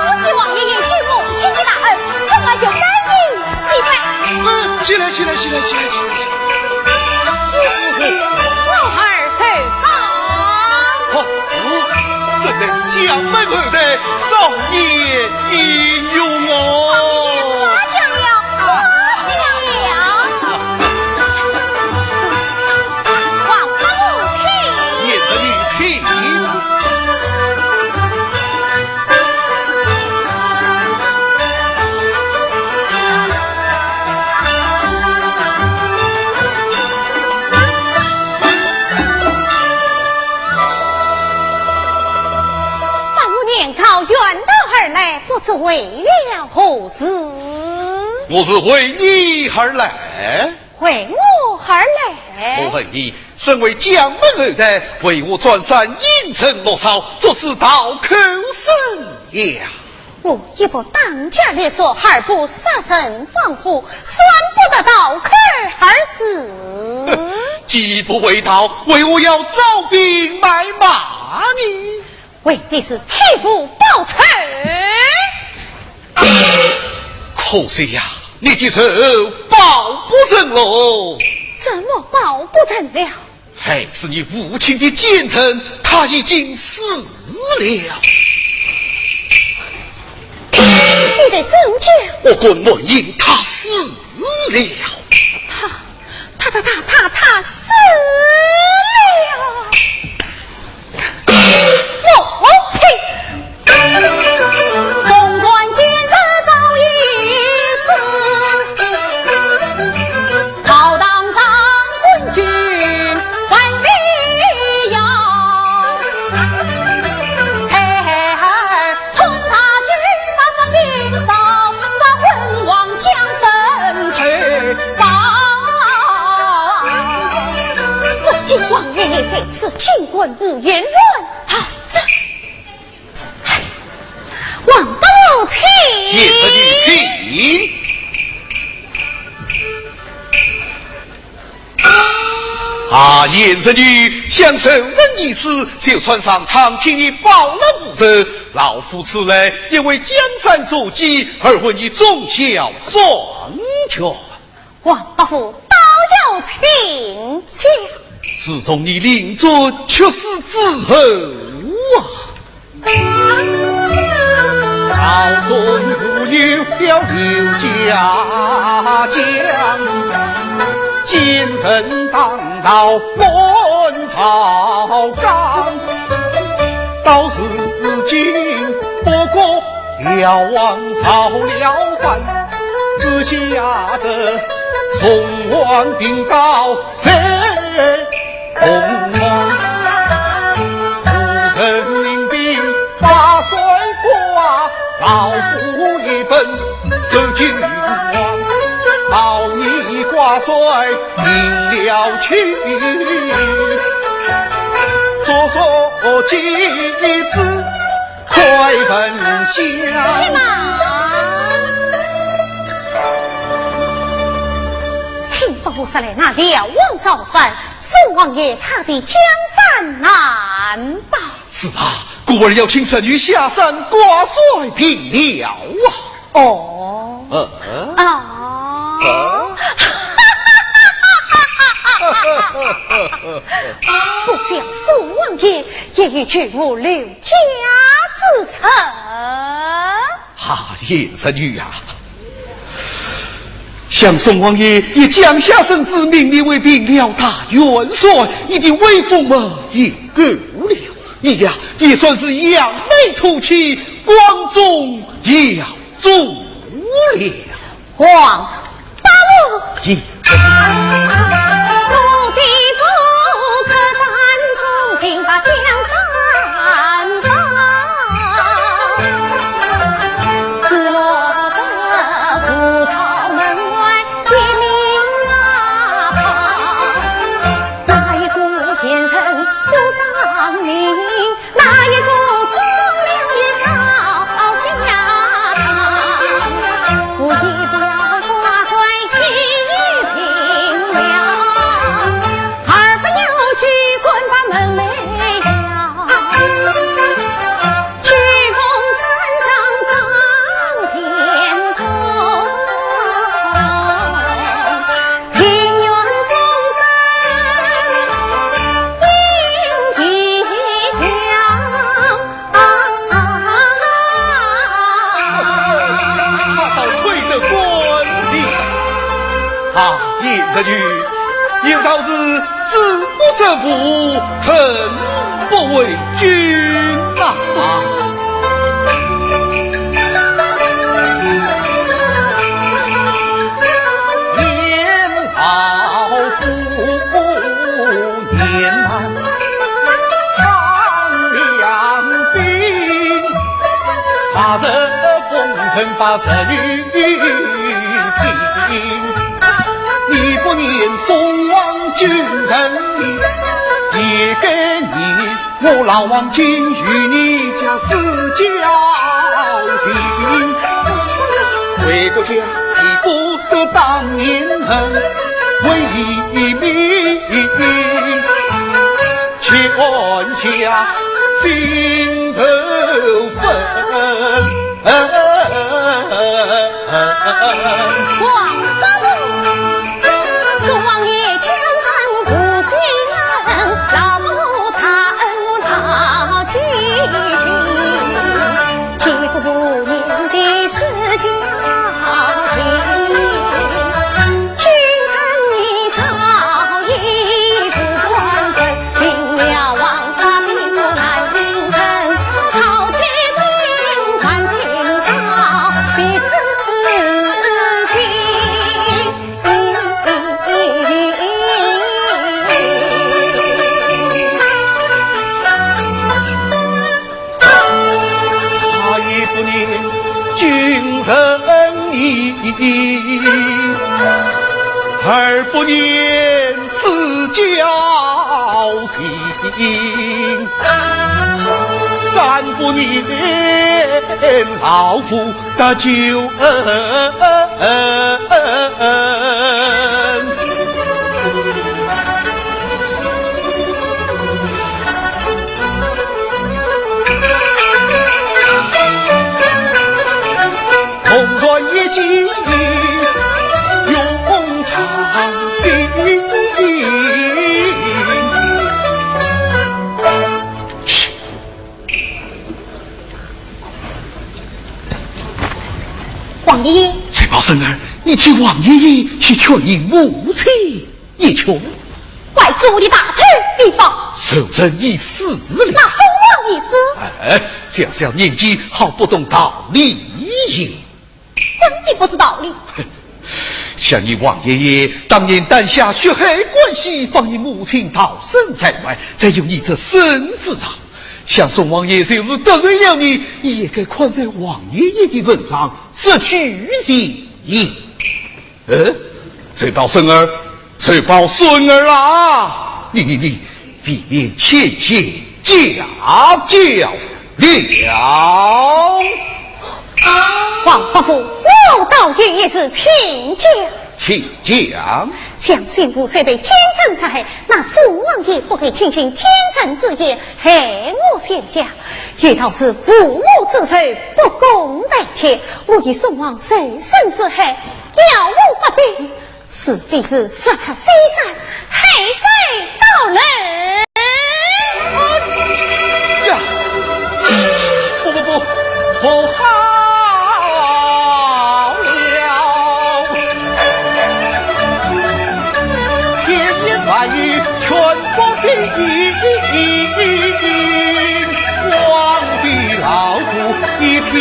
多谢王爷延续母亲的大恩，送儿有该礼。 几拜。呃，起来，起来，起来，起来，起来。这是我儿受吧。哦，哦，真乃是将门后代，少年英雄哦。夸奖了，夸奖了。王伯父请。贤侄女请。 伯父年高远道而来，不知为了何事？我是为你而来。为我而来？我问你，身为将门后代，为何占山隐身落草，作此盗寇生涯？ 我一不打家劫舍，二不杀人放火，算不得盗寇二字。既不为盗，为何要招兵买马呢？为的是替父报仇。可惜呀，你的仇报不成喽。怎么报不成了？ 害死你父亲的奸臣，他已经死了。你待怎讲？恶棍门英，他死了。他，他，他，他，他死了！母亲！ 我见王爷在此，竟敢胡言乱语。这，王伯父请。贤侄女请。啊，贤侄女，想仇人已死，就算上苍替你报了父仇。老夫此来，因为江山所急，而问你忠孝双全。 王伯父倒要请教。自从你令尊去世之后啊，朝中无有了刘家将，奸臣当道满朝纲。到如今，不过 辽王造了反，只晓得宋王兵到在东方。胡人领兵把帅挂，老夫一本奏君王，保你挂帅平辽去，速速接旨。 快焚香。且慢！听伯父说来，那辽王造反，宋王爷他的江山难保。是啊，故而要请侄女下山挂帅平辽啊。 哦。呃，啊。不想宋王爷也有救我刘家之策。啊，贤侄女啊，想宋王爷已降下圣旨，命你为平辽大元帅，你的威风嘛也够了。你呀，也算是扬眉吐气，光宗耀 祖了。王伯父。咦，啊，贤侄女，有道是子不责父，臣不为君啊。年老父年老，苍凉冰，怕是风尘把侄女 情，你不念宋王君臣义，也该念我老王今与你家私交情。为国家，替不得当年恨，为民全下心头恨。 王伯父，宋王爷江山无情人，老夫大恩大记性，结果无名的私家情。 今日你早已无官份，领了王法兵不难应承，好借兵断情刀，彼此心。他也不念君臣义，二不念私交情，三不念老夫的旧恩。 同船一起永长行。王爷爷，谁报孙儿，你替王爷爷去劝你母亲。 一劝，怪主的大仇必报。仇人已死了。那宋王已死。哎，小小年纪好不懂道理也。怎地不知道理？想你王爷爷当年担下血海关系，放你母亲逃生在外，再有你这孙子啊，想宋王爷就是得罪了你，你也该看在王爷爷的份上，赦去前嫌。 呃，谁报孙儿？谁报孙儿啦？你你你，未免牵线假教了。王伯父，我倒有一事请教。请讲。想先父虽被奸臣杀害，那宋王爷不该听信奸臣之言，害我全家。有道是父母之仇，不共戴天。我与宋王仇深似海，了无法比。 是非是，杀出西山，害水倒流。呀，不不不，不好了！千言万语劝不进，王的老虎一片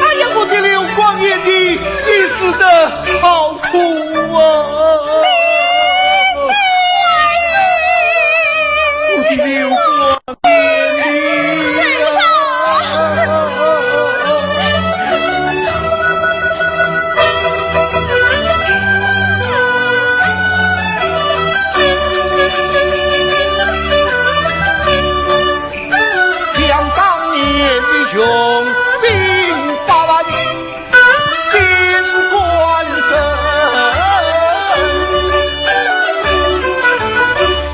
哎呀，我的刘光义，你，你死得好苦啊！我的刘光义啊！用兵百万，兵官征，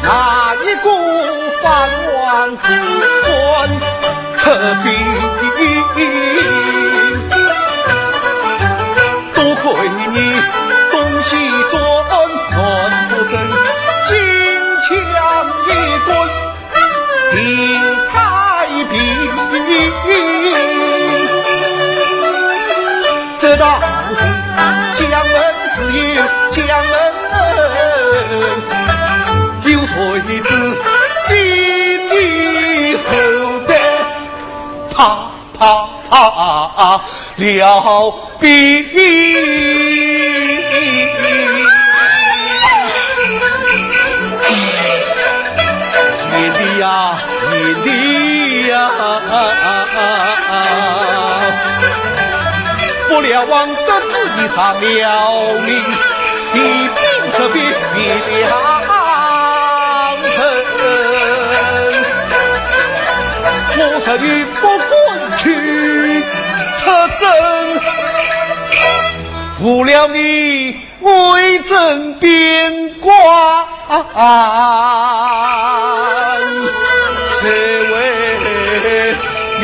哪一个反王不敢出兵？多亏你东西转南北征，金枪一棍 定太平。这道是将门自有将门，有谁知你的后代？啪啪啪！ 了兵。贤弟呀，贤弟呀，不料王得知你上了命，提兵出兵，你的好人，我是与不敢去 出征，误了你威震边关，谁为你？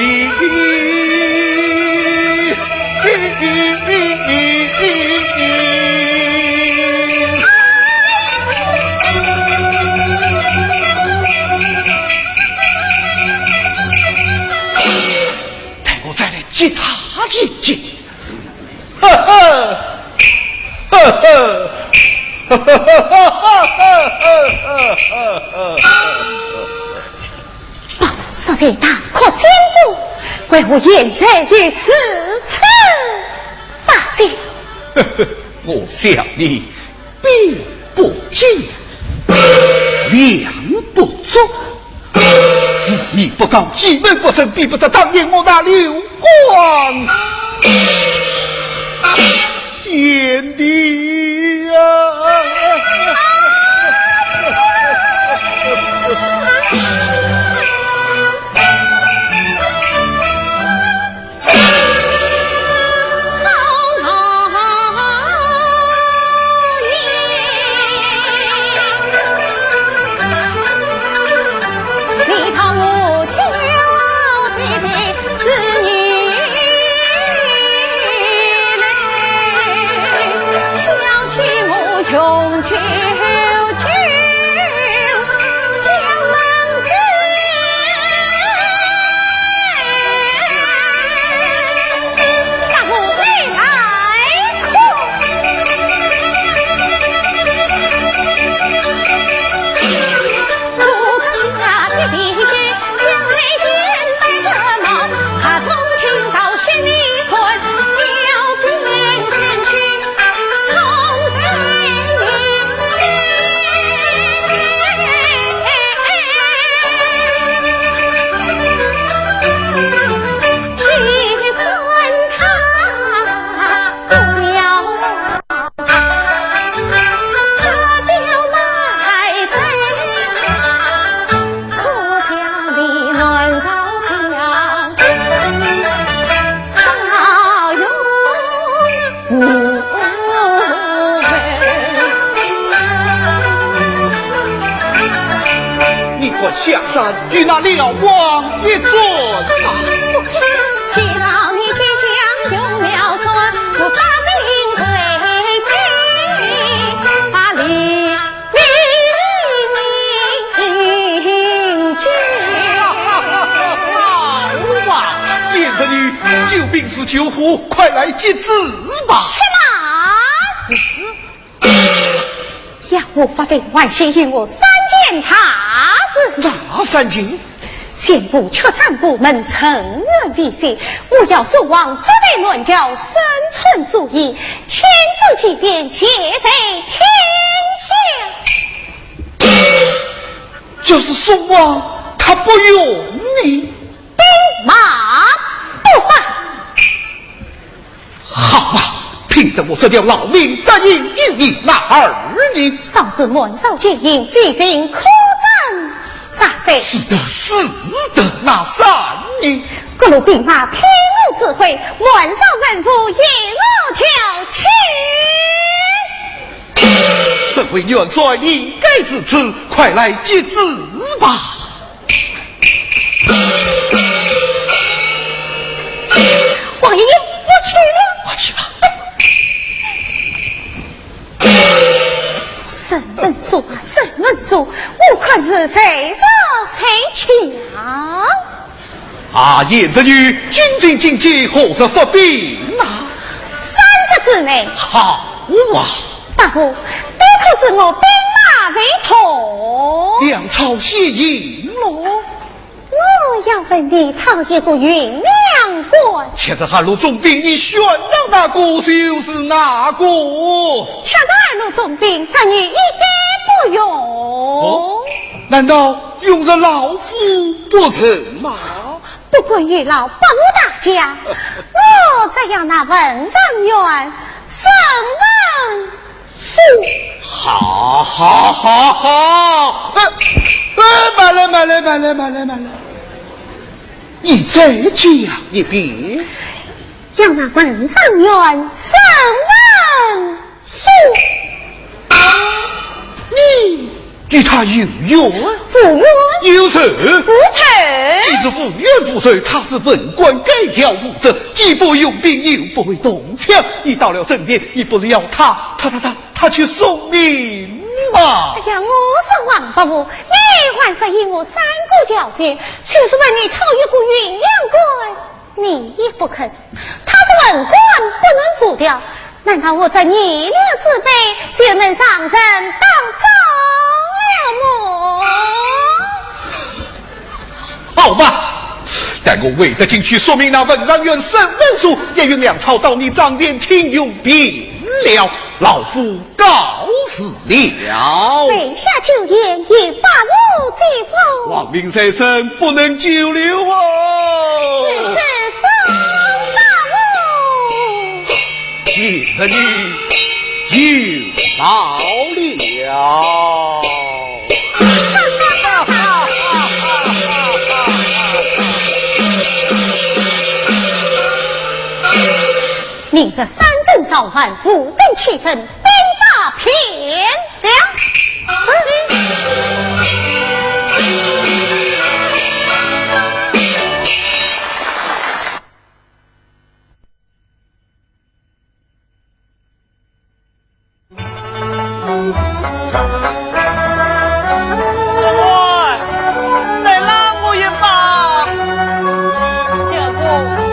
待我再来激他一激。 哈哈，哈哈，哈哈哈哈哈哈哈哈哈！伯父实在大哭，先父为何现在又如此发笑？我笑你 兵不精，粮不足，武艺不高，计谋不深，比不得当年我那刘光贤弟呀！你敢下山与那辽王一战啊？好啊，贤侄女，救兵如救火，快来接旨吧。且慢！要我发兵，还需有我三件大事。哪三件？先父出征无门，沉冤未雪，我要宋王坐在銮轿，身穿素衣，亲自祭奠，谢罪天下。要是宋王他不允呢？ 兵马不发。好啊，拼得我这条老命答应于你。那二呢？少时瞒报奸营，未曾可斩杀首。是的，是的，那三呢？各路兵马听我指挥，满朝文武由我调遣。身为元帅，理该如此，快来接旨吧。王爷，我去了。快去吧。沈文素啊，沈文素，我看是谁弱谁强。啊，贤侄女，军情紧急，何日发兵啊？三日之内。好啊。伯父，你可知我兵马未动？粮草先行喽。 我要问你讨一个运粮官。七十二路总兵，你选上哪个就是哪个。七十二路总兵，侄女一概不用。哦，难道用着老夫不成吗？不过于老伯父大家，我只要那文状元沈文 素。好，好，好，好。呃，呃，慢来，慢来，慢来，慢来，慢来。你再讲一遍。要那文状元沈文素。啊，你与他有冤？无冤。有仇？无仇。既是无冤无仇，他是文官，该条无责。既不用兵，又不会动 枪，你到了阵前，你不是要他，他，他，他，他去送命吗？哎呀，我说王伯父，你还是依我三个条件，就是问你讨一个运粮官，你也不肯。他是文官，不能服调，难道我这二流之辈就能上阵打仗了么？ 好吧，待我回得京去，说明那文状元沈文素押运粮草到你帐前听用便了。老夫告辞了。备下酒宴，与伯父接风。王命在身，不能久留啊。如此送伯父。贤侄女有劳了。 明日三更造饭，五更起身，兵发平凉。师傅，再拉我一把。相公，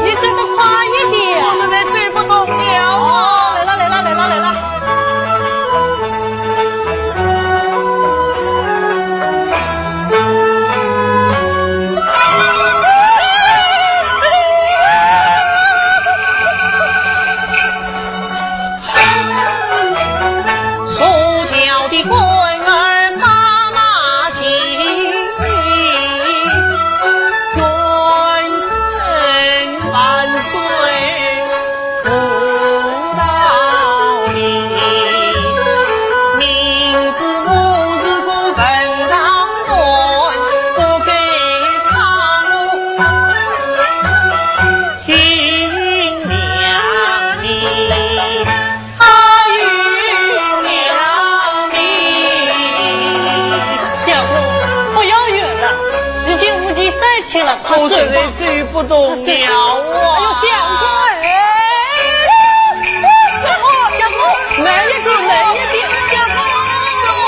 你走得快一点。我实在走不动了啊。来了，来了，来了，来了。 相公，不要怨了，已经无计生天了，快走吧。我实在走不动了啊。哎呦，相公哎，相公，相公，慢一点，慢一点，相公，相公。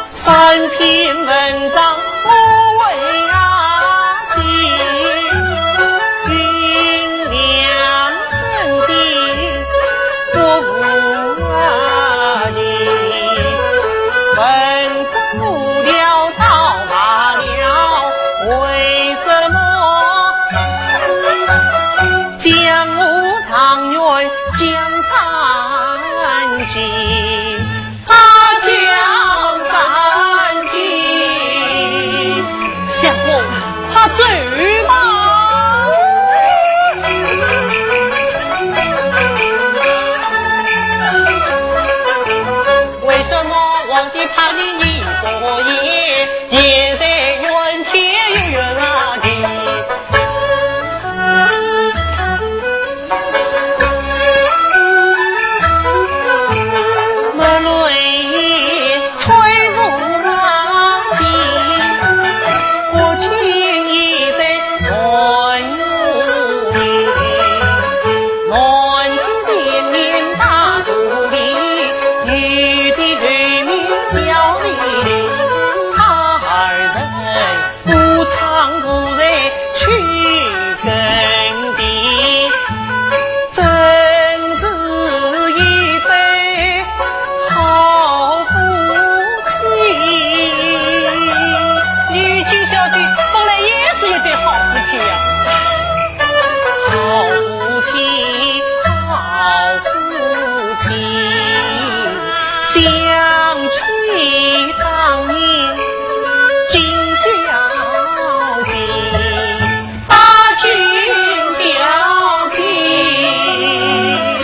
三篇文章我为阿信，运粮征兵我无阿信。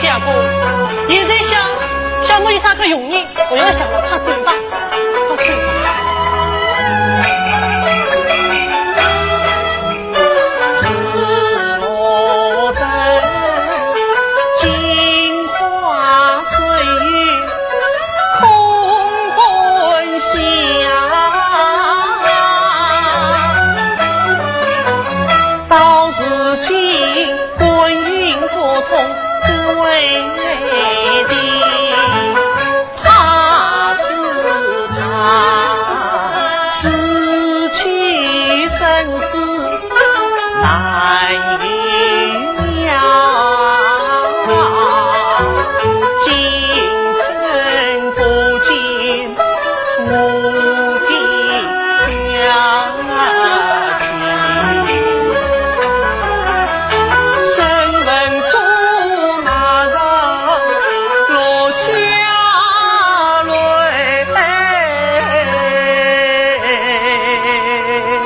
相公，现在想，想没有啥个用呢，我要想了，快走吧，快走吧。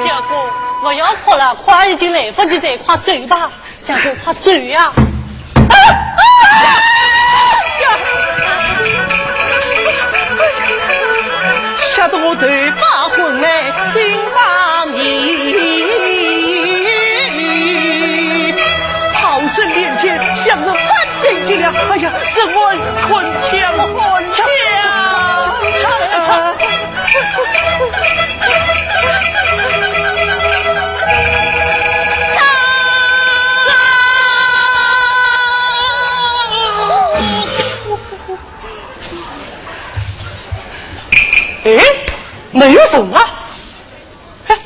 相公，不要哭了，哭已经来不及了，快走吧。 相公，快走呀！啊！啊！吓得我头发昏嘞，心发迷。炮声连天，响声万变激亮。哎呀，人儿滚枪滚枪！哎，没有人啊！哎，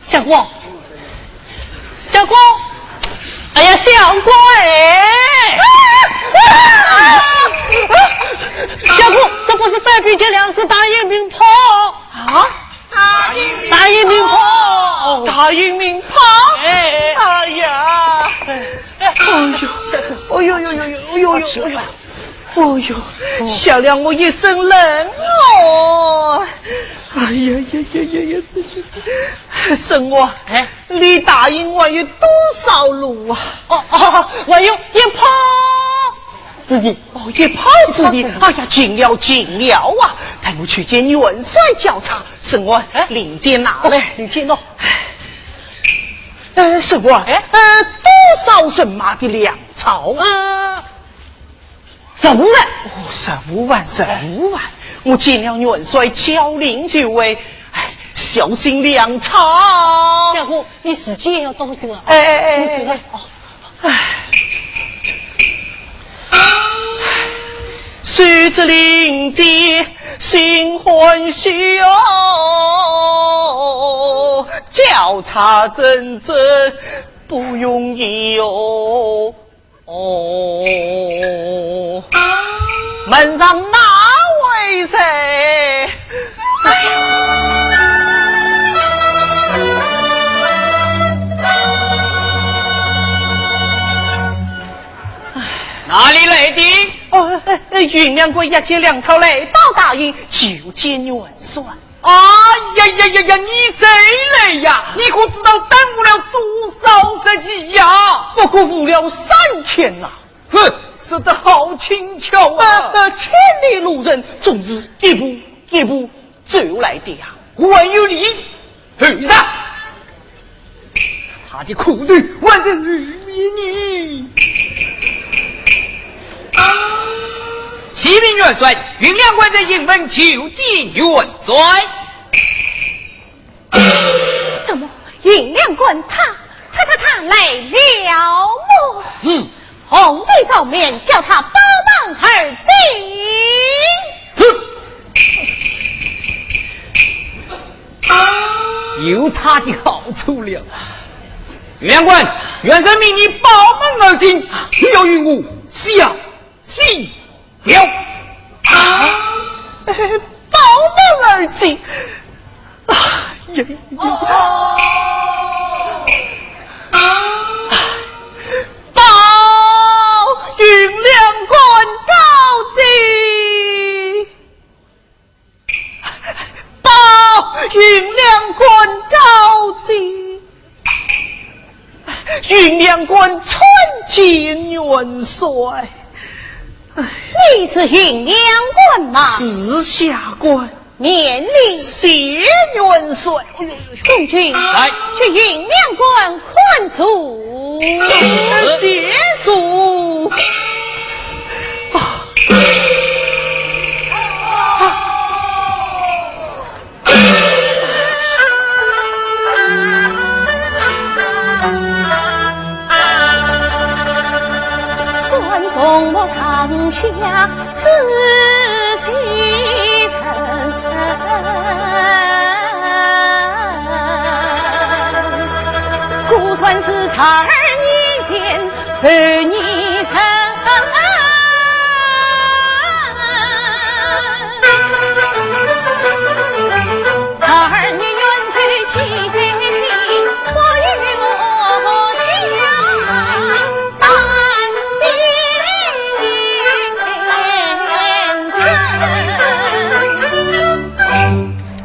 相公，相公，哎呀，相公哎！相公，这不是番兵劫粮，是大营鸣炮啊！ 大营鸣炮，大营鸣炮。哎，哎呀，哎呦，哎呦呦呦呦呦呦呦，哎呦，吓了我一身冷汗。哎呀呀呀呀呀，这是，沈华，哎，离大营还有多少路啊？哦哦，还有一炮之地。 哦，一炮之地，哎呀，近了，近了啊！待我去见元帅交差，沈华，哎，令箭拿来。令箭喏。呃，沈华，哎，呃，多少人马的粮草？呃，十五万。哦，十五万，十五万！我见了元帅交令就回，哎，小心粮草。相公，你自己也要当心了啊。哎哎哎，你走了。哦。 谁知令箭心欢喜哦，交差真正不容易哦。哦，门上哪位在？ 哪里来的？哦，呃，呃，运粮官押解粮草来到大营，求见元帅。哎呀呀呀呀，你谁来呀？你可知道耽误了多少日期呀？不过误了三天呐。哼，说得好轻巧啊。呃，呃，千里路程，总是一步一步走来的呀。还有理， 后上，他的苦头还是后面呢。启禀元帅，运粮官在营门求见元帅。怎么，运粮官他，他，他，他来了么？嗯。 红旗照面，叫他报门而进。是。有他的好处了。粮官，元帅命你报门而进，你要与我小心了。啊，报门而进。 哎呀，报运粮官告进，报运粮官告进，运粮官参见元帅。你是运粮官吗？是下官。免礼。谢元帅。哎呦呦呦。中军，来。去运粮官看座。是。谢座。啊。啊。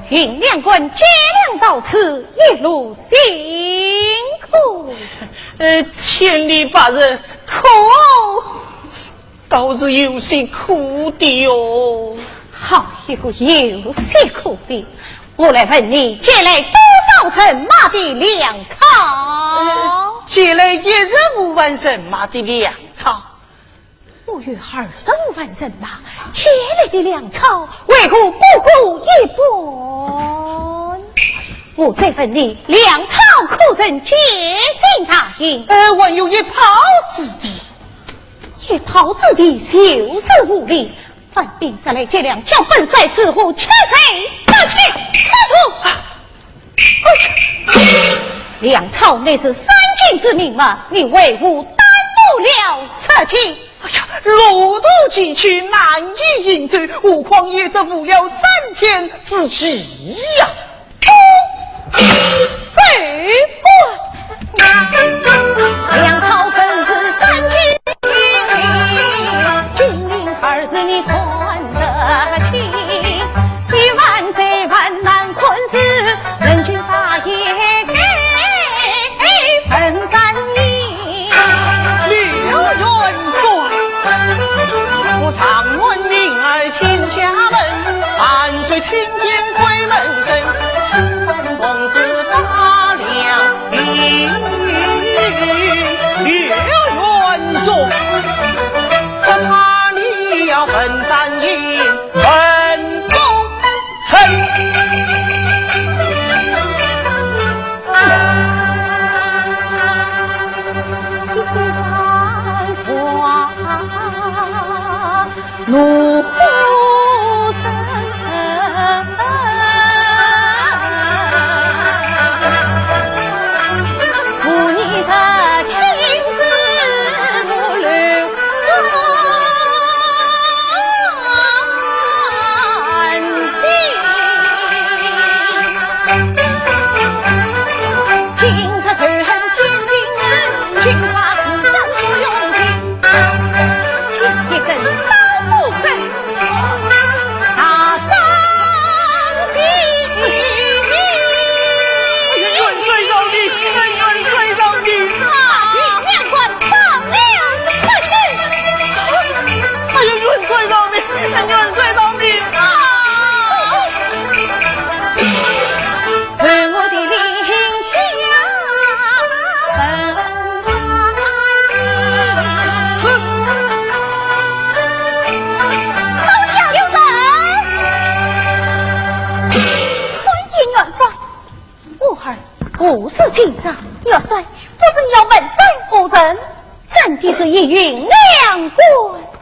运粮官接粮到此，一路辛苦。呃，千里跋涉，苦，倒是有些苦的哟。好一个有些苦的！我来问你，借来多少人马的粮草？呃，借来一十五万人马的粮草。 我有二十五万人马，借来的粮草为何不够一半？我再问你，粮草可曾借进大营？呃，还有一炮之地。一炮之地就是无礼，番兵杀来劫粮，叫本帅如何吃罪得起？住手！ 粮草乃是三军之命嘛，你为何耽误了时机？哎呀，路途崎岖，难以行走，何况也只赴了三天之期呀。狗官！粮草本是三军 军令二字你看得清，一万再万难困事，人军把也分担你。刘元帅，我常闻民儿天下门，万岁青天贵门深，此番同志发粮 刘元帅，只怕你要分担一份工程。我儿何事紧张？元帅，不知你要问斩何人？斩的是一运粮官。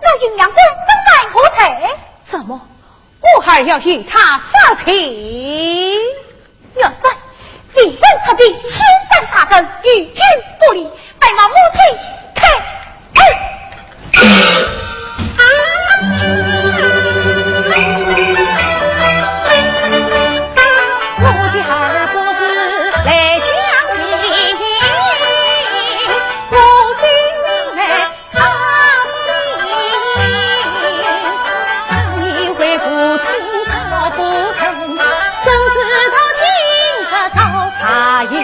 那运粮官身犯何罪？怎么，我儿要与他说情？元帅，未曾出兵，先斩大将，于军不利， 待望母亲开恩。我的二哥是来将军，我心里来他不明，他以为父亲早不成，怎知道今日到大营。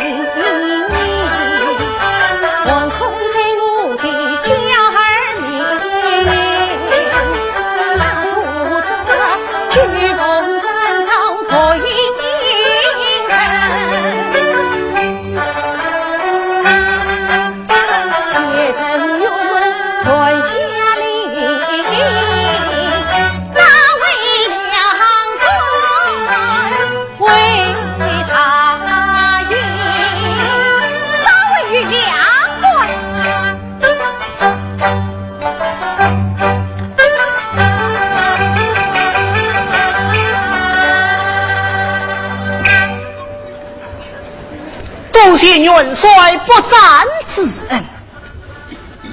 谢元帅不斩之恩。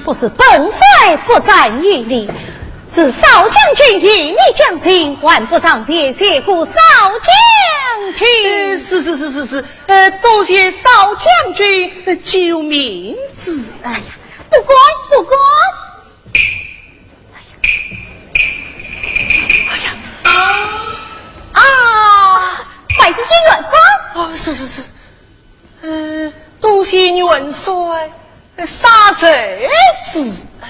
不是本帅不斩于你，是少将军与你讲情，还不上前谢过少将军。呃，是是是是是，呃，多谢少将军，呃，救命之恩。哎呀，不敢不敢。哎呀，啊，还是谢元帅。啊，是是是。 呃，多谢元帅，呃，杀贼之恩。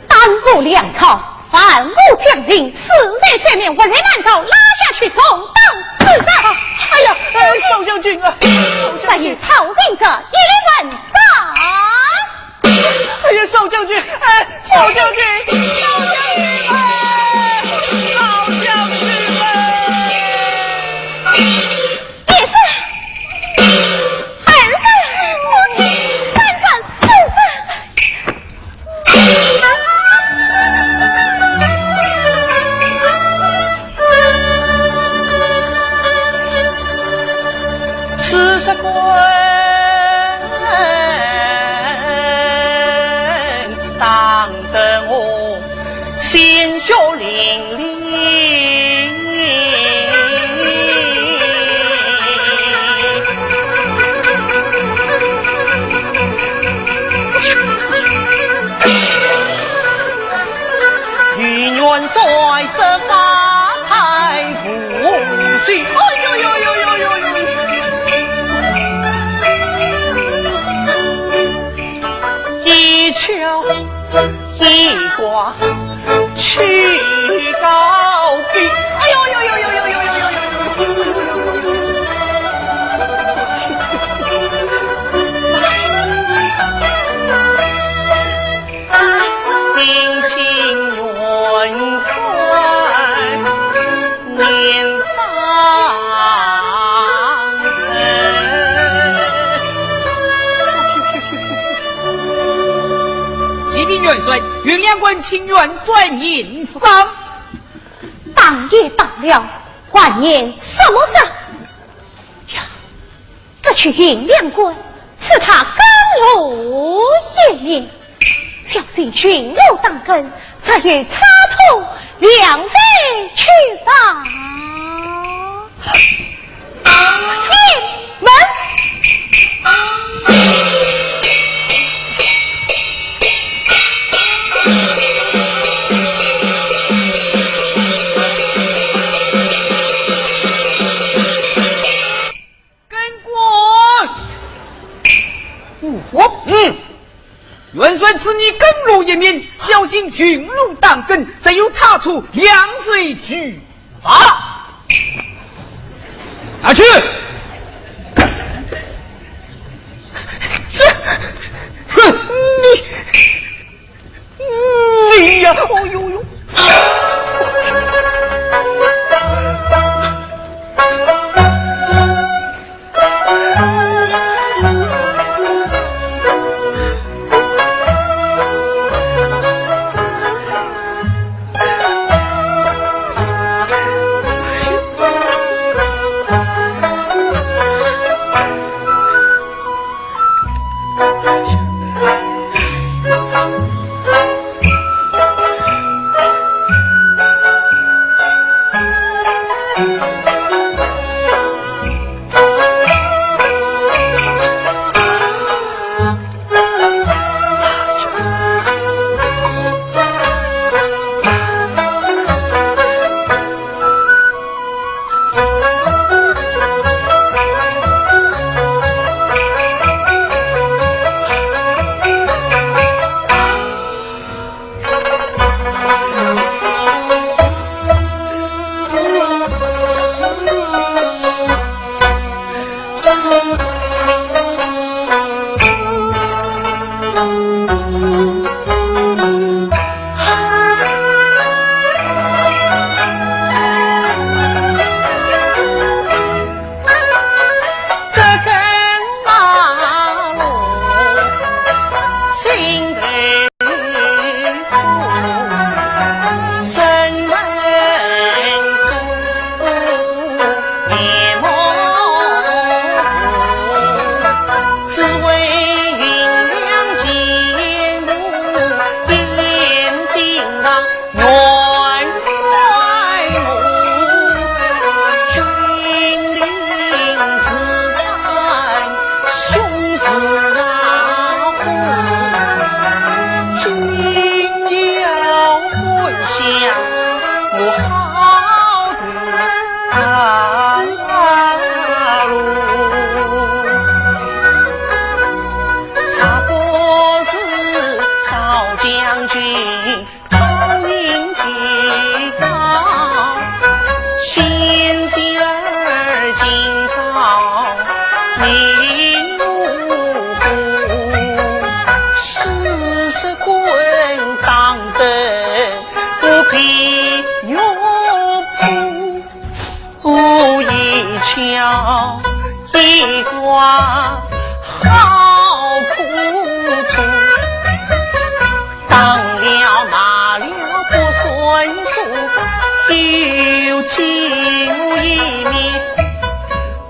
耽误粮草，犯我将令，死罪虽免，活罪难饶，拉下去重打四十。哎呀，呃，少将军啊，少将军。凡有讨情者，一律问斩。 哎呀，少将军，哎，少将军，少将军们，少将军们！一声，二声，三声，四声。 四十关，打得我鲜血淋漓。 与元帅这发派无休。哎呦呦呦呦呦呦呦！一桥一挂去告禀。哎呦呦呦呦呦呦呦呦呦呦呦呦呦呦呦呦呦！ 禀请元帅验伤。启禀元帅，运粮官请元帅验伤。打也打了，还验什么伤？呀， 革去运粮官，赐他更换一面，小心巡逻打更，若有差错，量罪处罚。你们！ 更换。我，嗯，元帅赐你更换一面，小心巡逻打更，若有差错，量罪处罚。拿去。这，哼，你。 你呀，哦呦呦！当年的高，先前儿今朝命无故，四十棍打得我皮肉破。 无一巧，一卦好苦楚。当了骂了不算数，又进一面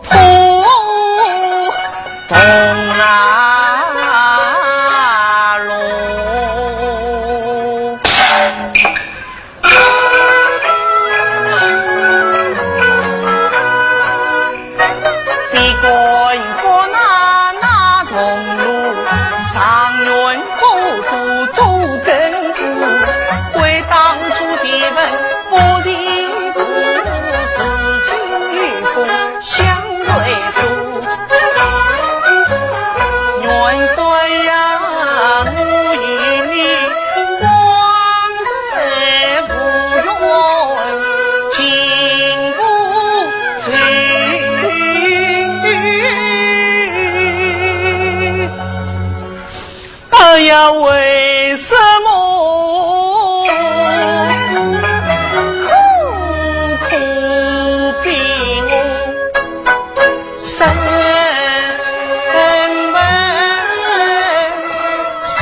破洞啊窿。 你看看那，那铜锣，上元不足做根子，为当初前文不前故，如今有功相随书。元帅呀，我与你 往日无冤，今不情。哎呀，为什么苦苦逼我？ 生门书。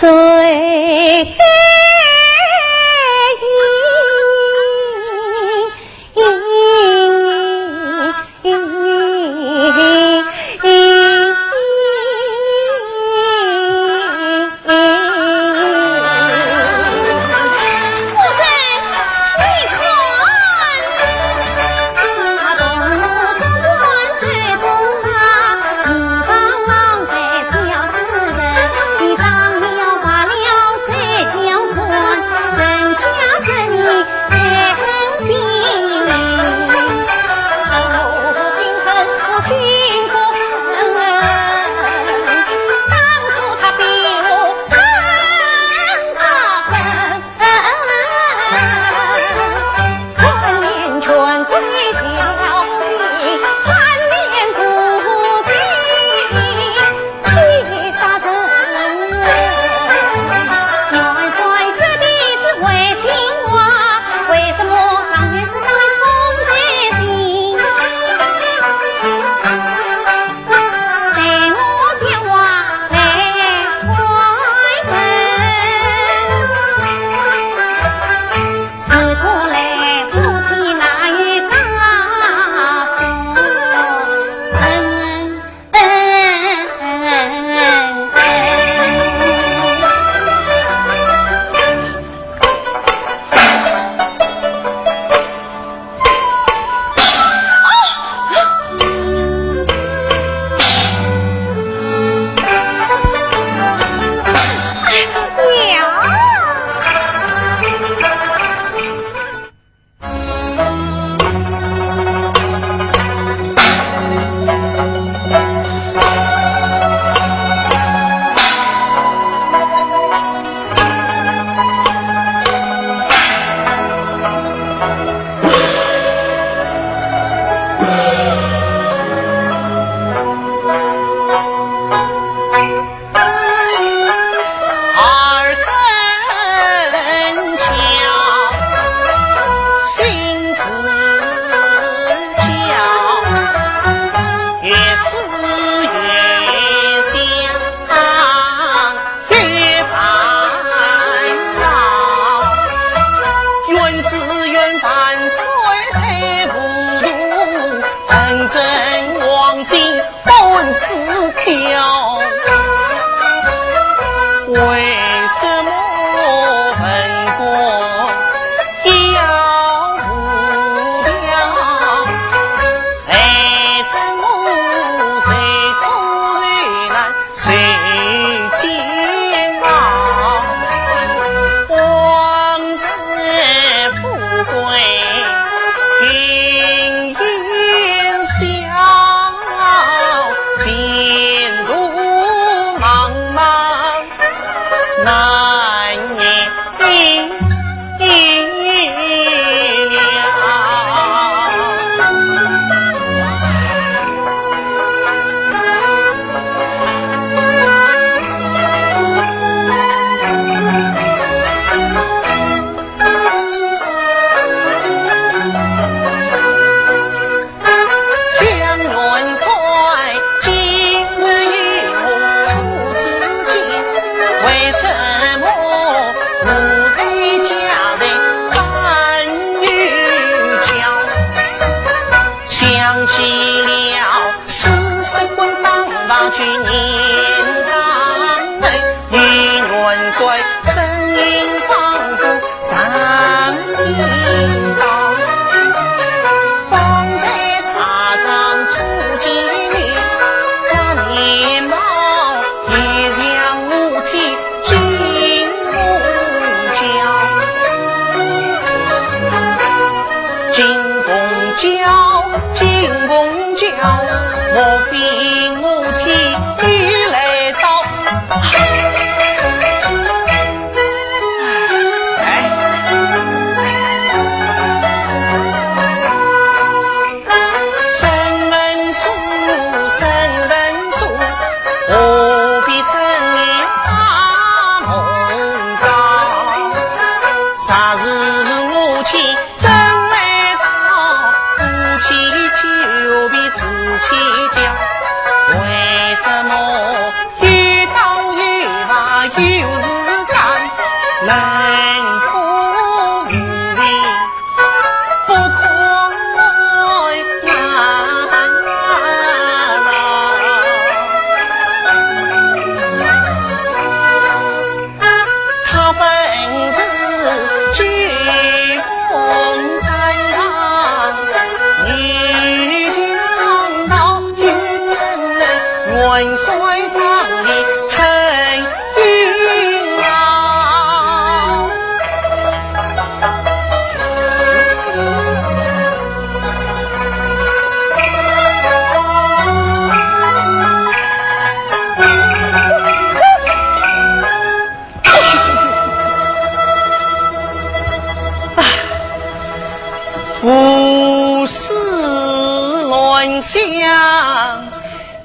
二等轿，新四轿，越四越香。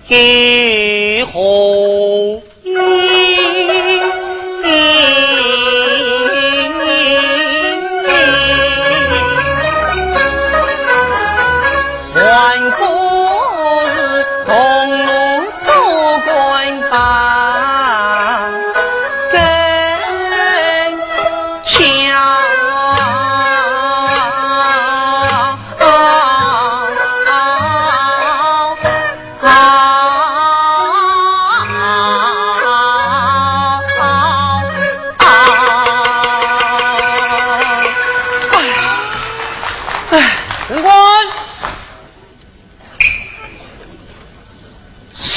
给何意？还不是同路做官吧，更巧。 啊，啊，啊，啊，啊，啊。哎，哎。更官。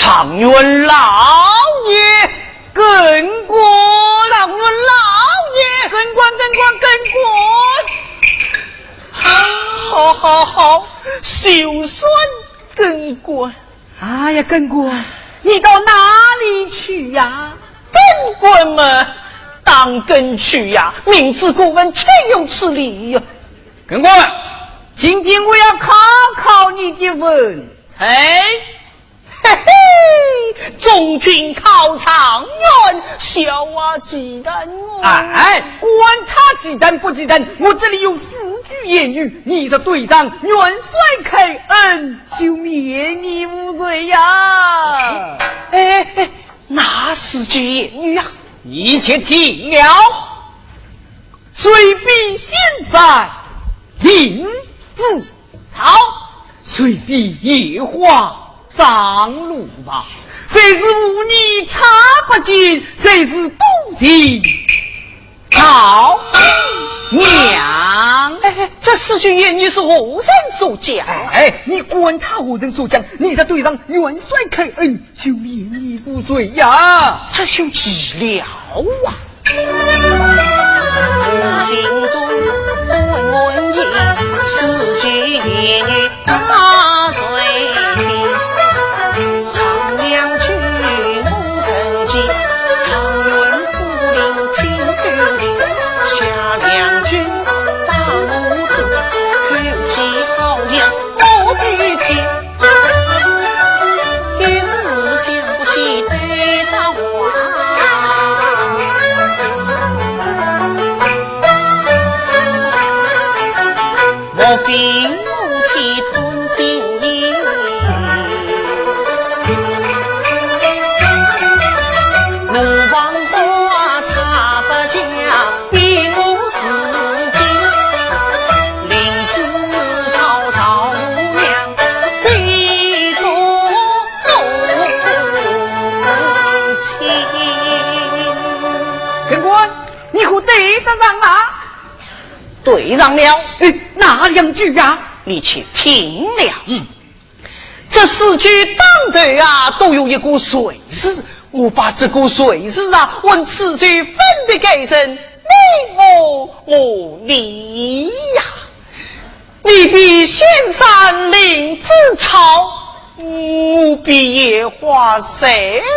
状元老爷。更官。状元老爷。更官，更官，更官。好，好，好，就算更官。哎呀，更官，你到哪里去呀？更官嘛，当更去呀，明知故问，岂有此理呀。更官，今天我要考考你的文才。 嘿嘿，中军考状元，小娃忌惮我。哎，管他忌惮不忌惮，我这里有四句言语，你若对上，元帅开恩，就免你无罪呀。哎，哎，哪四句言语啊？你且听了。谁比仙山灵芝草，谁比野花 张鲁吧，谁是无义蔡伯喈，谁是多情赵娘。哎，哎，这四句言语是何人所讲？哎，你管他何人所讲，你若对上元帅开恩，就免你无罪呀。这就奇了啊！ 心中暗暗言，四句言语哪谁听？上两句我承接，状元府里请安。下两句把我知，口气好像我的亲。 一时想不起对答话，莫非我妻吞心意？罗网花插不下， 比我自己，灵芝草丈母娘比作母亲。更官，你可对得上啊？对上了。哎，哪两句呀？你且听了。嗯。 这四句当头啊，都有一个谁字。我把这个谁字啊，按次序分别改成你我我你呀。你比仙山灵芝草，我比野花山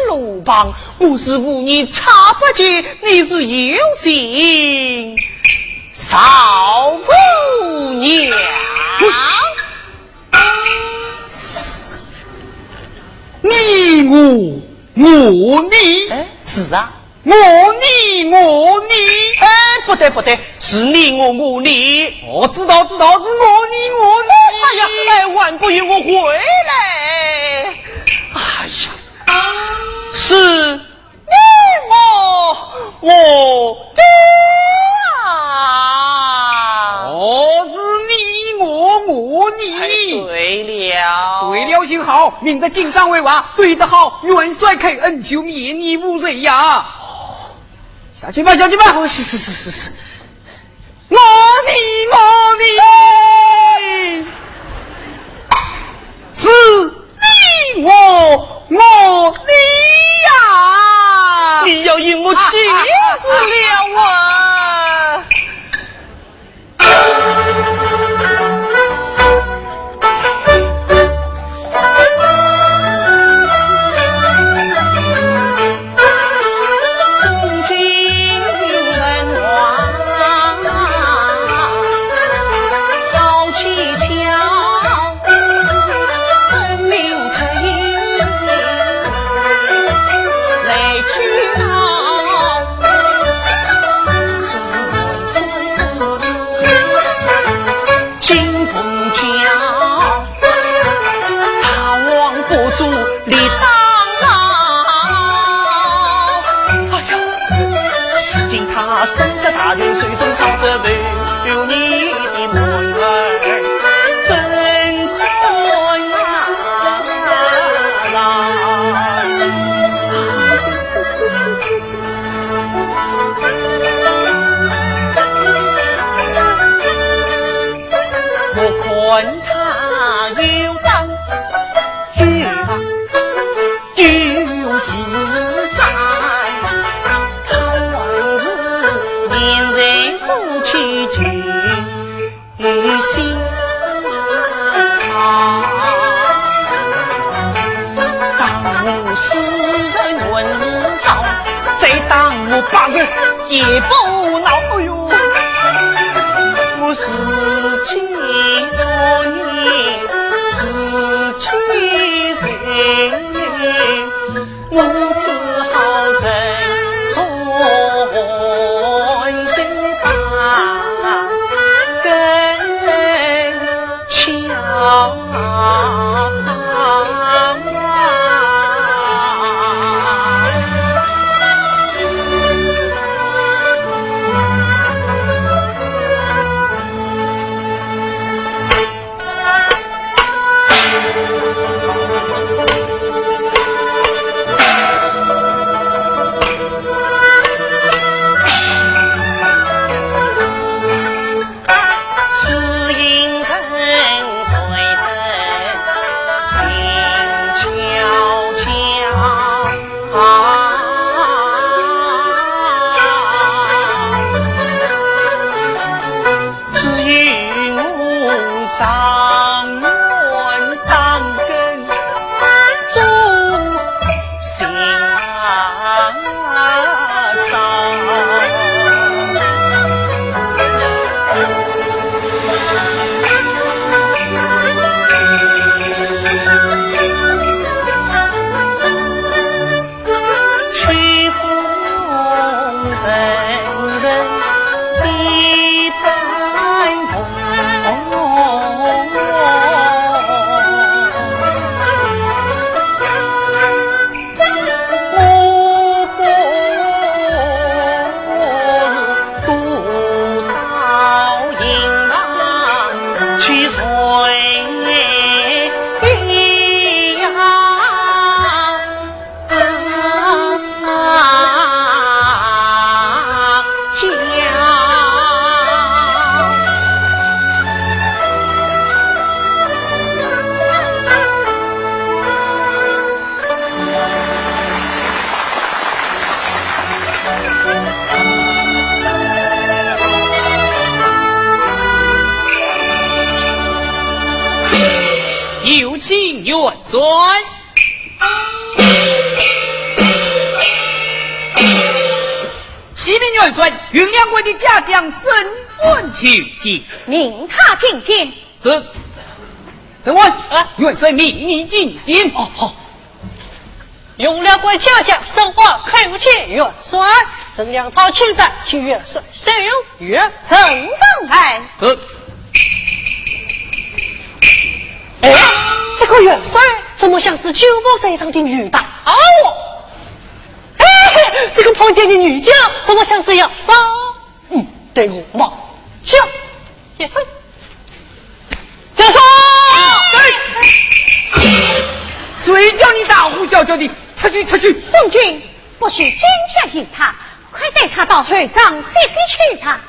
路旁。我是无义蔡伯喈，你是有情赵五娘。 你我，我你。哎，是啊。我你，我你。哎，不对，不对，是你我，我你。哦，知道，知道，是我你，我你。哎呀，哎，还不与我回来。哎呀，是 你我，我你啊。哦，是你我，我你。哎，对了。对了就好，明日进帐回话，对得好，元帅开恩，就免你无罪呀。下去吧，下去吧。哦，是，是，是，是，是。 我你，我你，是你我，我你呀！你要与我急死了啊！他伸出大拳，手中操着头，有你的男儿真困难。我看他又当又当 又是在，他是年岁不去就心啊。当我四十元日少，再当我八十也不恼哟。我自己作孽，自己受。 我只好忍痛忍心把根桥。只有我上元当根做心上。有请元帅。 启禀元帅，运粮官的家将沈安求见。命他进见。是。沈安，啊？元帅命你进见。哦，好。运粮官家将沈安叩见元帅，呈粮草清单，请元帅收阅。呈上来。是。哎，这个元帅怎么像是九峰山上的女大哦？ 哎，这个旁边的女将怎么像是要杀？嗯，待我冒叫一声。要杀！谁叫你大呼小叫的？出去，出去！中军，不许惊吓于他，快带他到后帐歇息去吧。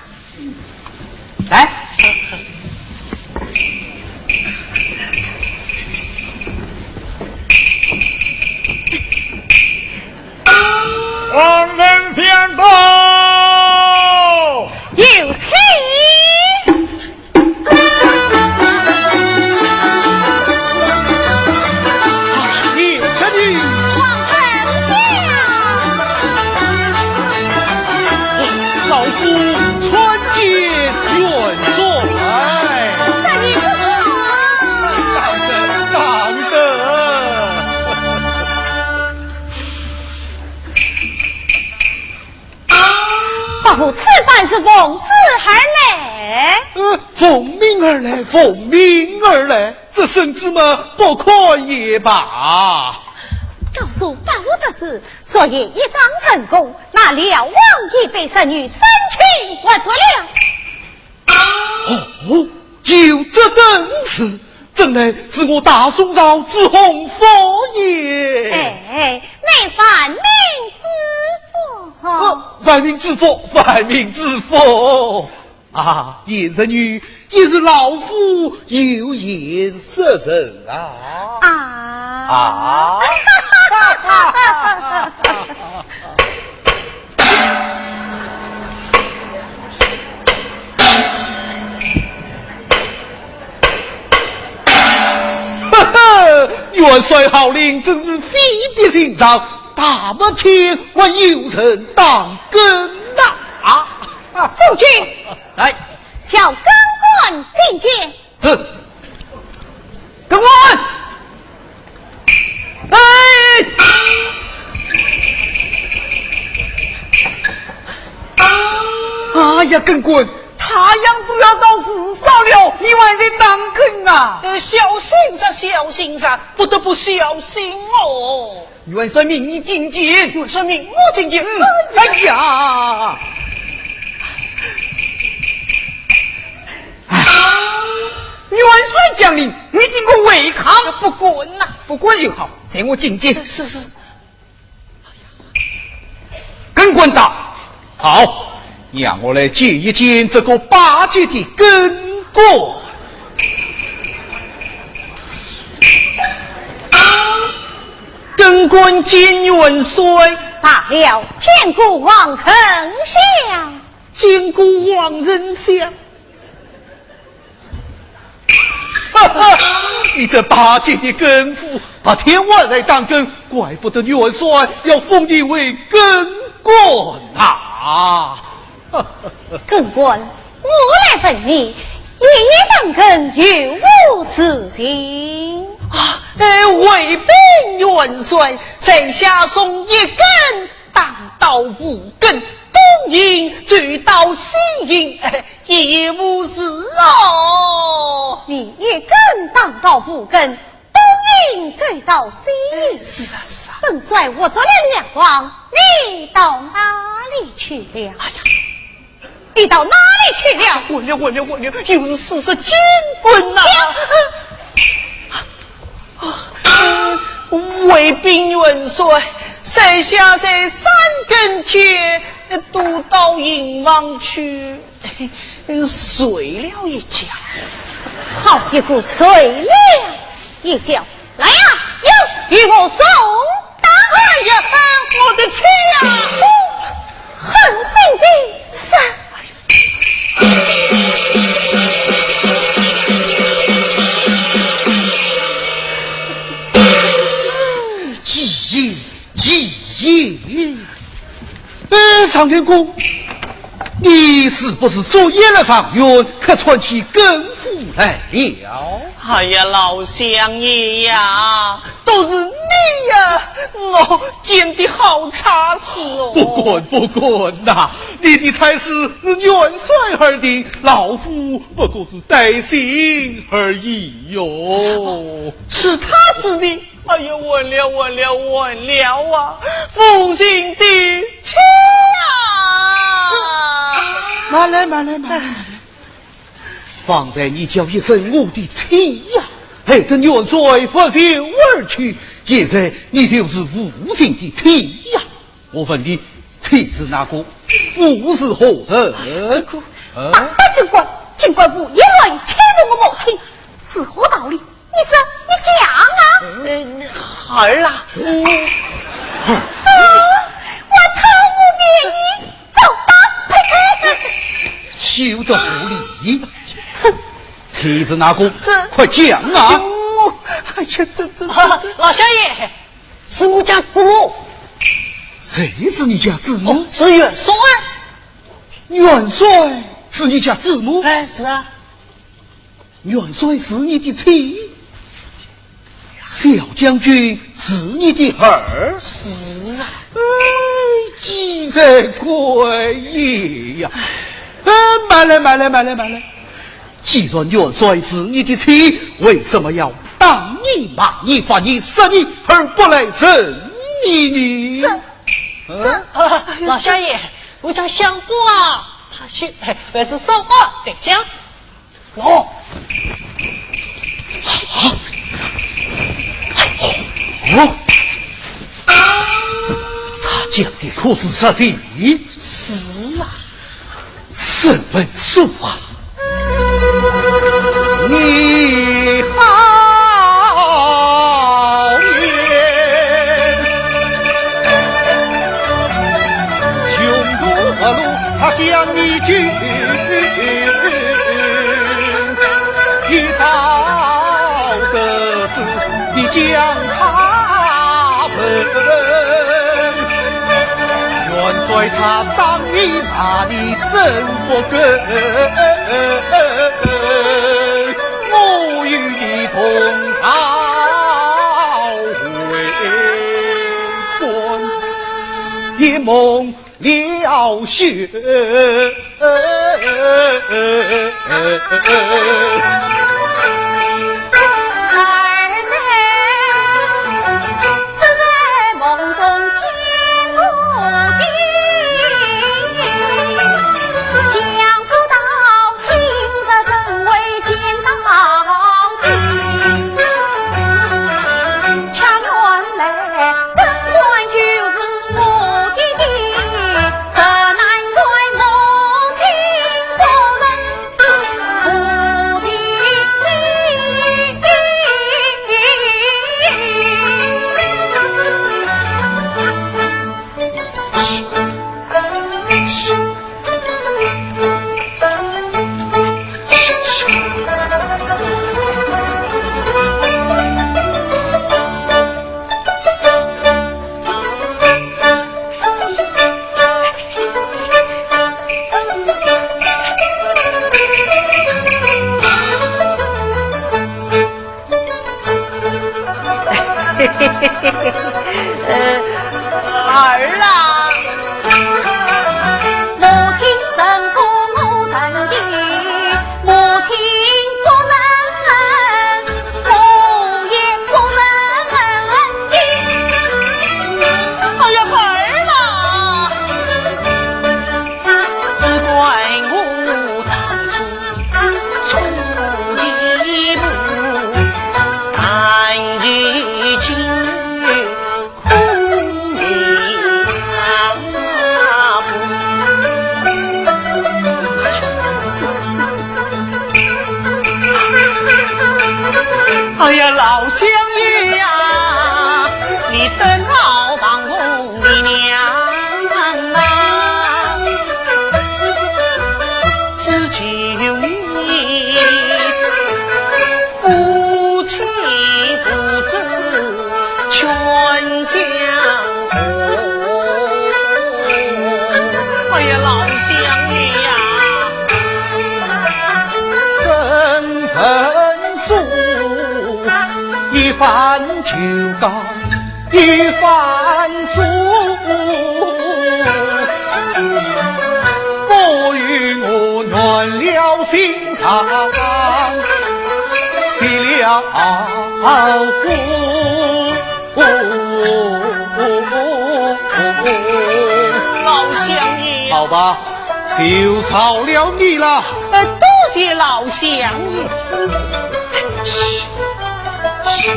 来。王文相报。有请。你这里。王丞相。老夫参 见元帅。这你不错。当得，当得。伯父此番是奉旨而来。呃，奉命而来，奉命而来，这圣旨嘛，不看也罢。告诉包德子，昨夜一仗成功，那辽王已被侄女生擒活捉了。哦，有这等事，真乃是我大宋朝之洪福也。哎，乃万民之福。哦，万民之福，万民之福。 啊，贤侄女，也是老夫有眼识人啊。啊。啊。呵呵，元帅号令真是非比寻常，大白天还有人打更呐。啊。中军， 来。叫更官进见。是。更官！哎！哎呀，更官，太阳都要到日上了，你还在打更啊？呃，小心噻，小心噻，不得不小心哦。 元帅命你进见。元帅命我进见。嗯，哎呀！哎，元帅将令，你竟敢违抗？不敢呐。不敢就好，随我进见。是，是。更官到。 好，让我来见一见这个巴结的更官。更官见元帅。罢了，见过皇丞相。见过皇丞相。 哈哈，你这巴结的更夫，白天还来打更，怪不得元帅要封你为更官呐。更官，我来问你，夜夜打更有无事情？啊，哎，回禀元帅，在下从一更 打到五更，东营走到西营，哎，一无事哦。你一更打到五更，东营走到西营。哎，是啊，是啊。本帅我捉了辽王，你到哪里去了？哎呀， 你到哪里去了？完了，完了，完了，又是四十军棍呐！讲！啊，回禀元帅，在下在三更天，呃，躲到营房去，睡了一觉。好一个睡了一觉！ 来呀，有，与我送到。哎呀，我的妻呀！狠心的人！其言，其言。 呃，常天公，你是不是昨夜来上院，客串起更夫来了？哎呀，老相爷呀，都是你呀，我见的好差事哦。不敢，不敢呐，你的差事是元帅而定，老夫不过是带信而已哟。什么？是他指的？ 哎呀，完了，完了，完了啊！负心的妻啊！慢来，慢来，慢来，慢来。方才你叫一声我的妻呀，害得元帅拂袖而去，现在你就是负心的妻呀。我问你，妻子哪个？夫是何人？这个，啊？大胆更官，竟敢胡言乱语，欺负我母亲，是何道理？ 你说，你讲啊！呃，孩儿啊，嗯，啊，还讨我便宜，走吧，呸，呸，呸，羞得无礼。哼，妻子哪个？这，快讲啊！哎呀，这，这，这，啊，这，老相爷，是我家主母。谁是你家主母？哦，是元帅。元帅是你家主母？哎，是啊。 元帅是你的妻，小将军是你的儿。是啊。哎，奇哉怪也呀！哎，慢来，慢来，慢来，慢来。既然元帅是你的妻，为什么要打打你、骂你、罚你、杀你，而不来认你呢？这，这，啊，老相爷，我家相公啊，他现在还是上班在家。喏。啊？哦，他讲的可是实情？是啊。 沈文素啊，你好命！穷途末路，他将你救，一朝得志，你将他问。 元帅他打你骂你真不够，我与你同朝为官，也蒙了羞。 呃，儿啊。母亲承父我承的，母亲不承，我也不承的。哎呀，孩儿啊！只怪我当初 哎呀，老相爷呀，你等好当中 你娘啊，只求你夫妻父子全相和。哎呀，老相爷呀！沈文素，一番求告 一番诉，不与我乱了心肠，起了祸。老相爷。好吧，就饶了你了。呃，多谢老相爷。嘘。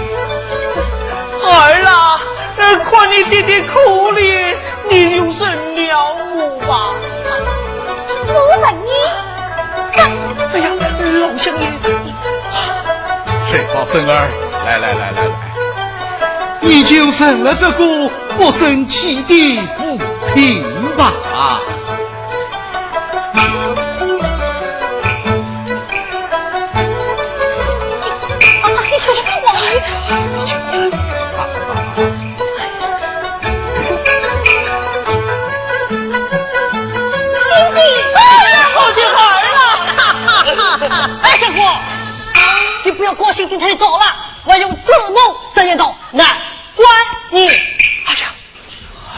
儿啊，呃，看你爹爹可怜，你就认了我吧。我认你？哎呀，老相爷。沈宝，沈儿，来来来来来，你就认了这个不争气的父亲吧。 哎呦，王爷！爹爹！哎呀，我的孩儿啊！哎，相公，你不要高兴，今天你走了，我用字幕实言道：难怪你。哎呀，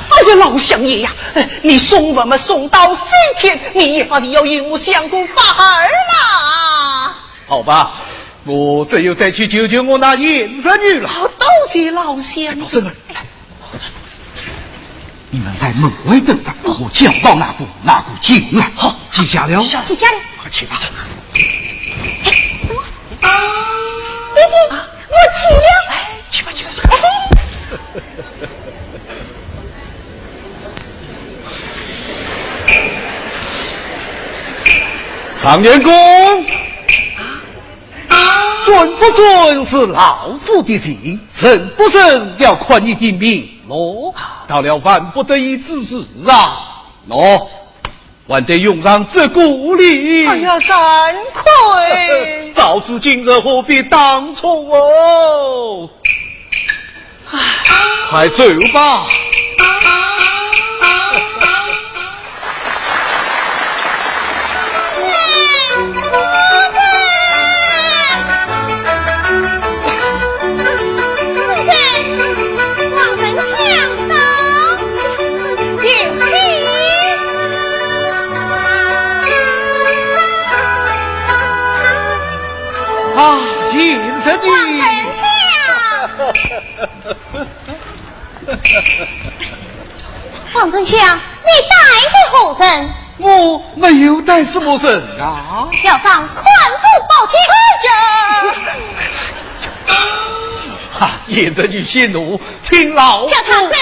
哎呀，老相爷呀，哎，你送我们送到西天，你也发的要与我相公发儿啦。好吧，我只有再去求求我那贤侄女了。好，多谢老相爷。这包生儿，来，你们在门外等着，我叫到哪个，哪个进来。好，记下了？记下了。快去吧。哎，什么？爹爹，我去了。哎，去吧，去吧。状元公，准不准是老夫的事，成不成要看你的命咯。到了万不得已之时啊，喏， 还得用上这个礼。哎呀，惭愧！早知今日何必当初哦。唉，快走吧。夫人，王丞相到。 贤妻。啊，贤侄女。王丞相。王丞相，你带的何人？我没有带什么人啊。要上，快快报警。哎呀！哈，贤侄女息怒，听老夫。叫他走了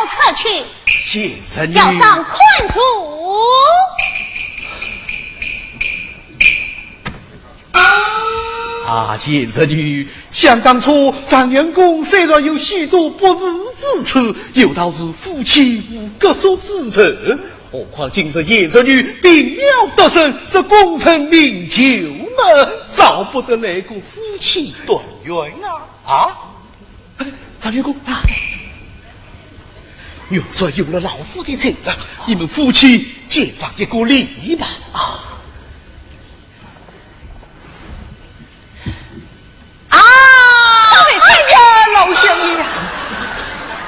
出去。 贤侄女。要上，快住！啊，贤侄女，想当初状元公虽然有许多不是之处，有道是夫妻无隔宿之仇。何况今日贤侄女平辽得胜，这功成名就嘛，少不得来个夫妻团圆啊！啊？ 状元公啊，元帅有了老夫的情了，你们夫妻见上一个礼吧。啊！啊！哎呀，老相爷呀！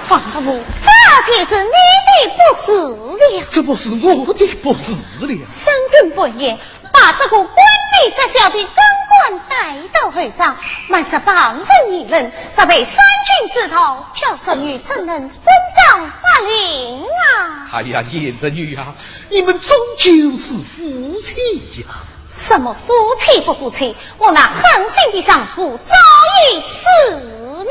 王伯父，这就是你的不是了。这不是我的不是了。深更半夜， 把这个官逼职校的更官带到后帐，满是旁人议论，若被三军知道，叫侄女怎能伸张法令啊？哎呀，贤侄女啊，你们终究是夫妻呀。什么夫妻不夫妻？我那狠心的丈夫早已死了。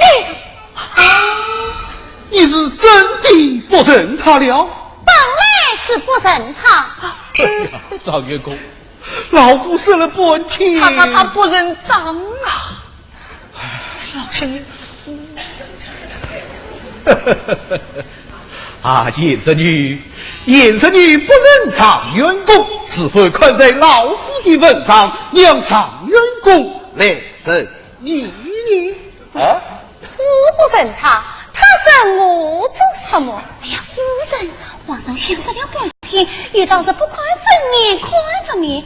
你是真的不认他了？本来是不认他。哎呀，状元公， 老夫说了半天。他，他，他不认账啊。老相爷。啊，贤侄女，贤侄女不认状元公，是否看在老夫的份上，让状元公来认你呢？啊？ 我不认他，他认我做什么？哎呀，夫人，王丞相说了半天，有道是不看僧面看佛面。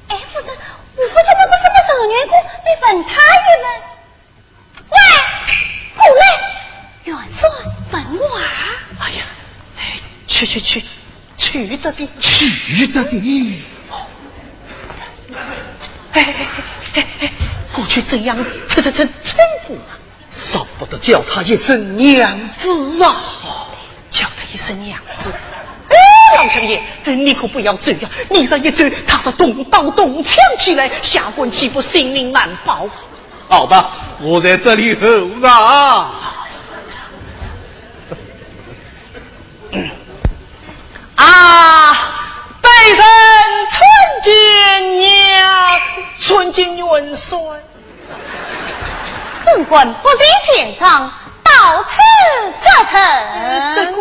哎，夫人，我不知道个什么状元公，你问他一问。喂，过来，元帅问我啊。哎呀，哎，去去去，去得的，去得的。哎哎哎哎哎，过去怎样称，称，称，称呼啊？ 少不得叫她一声娘子啊！叫她一声娘子。哎，老相爷，你可不要走呀！你这一走，她是动刀动枪起来，下官岂不性命难保啊？好吧，我在这里候着啊。啊，卑人参见娘，参见元帅。 本官不在前帐，到此作甚？呃，这个，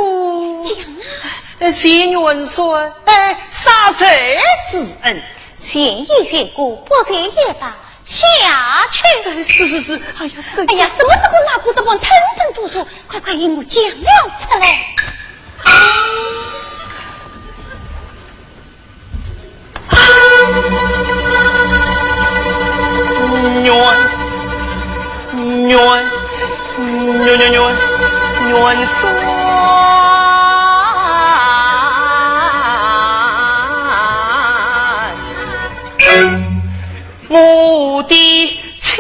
讲啊。呃，谢元帅，哎，杀贼之恩。前已谢过，不谢也罢，下去。呃，是是是，哎呀，这个，哎呀，什么时候哪个这么吞吞吐吐？快快与我讲了出来。 元，元，元，元，元，元帅，我的亲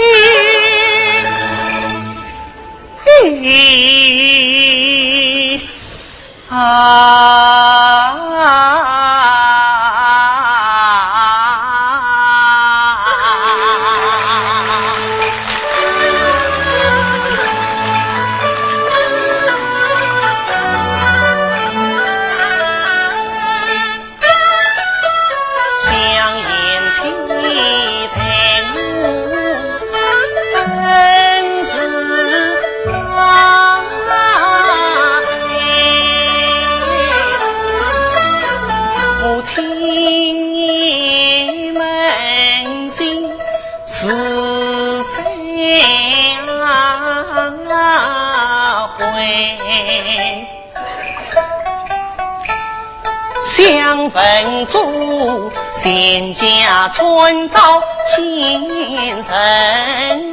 文书，全家参照奸臣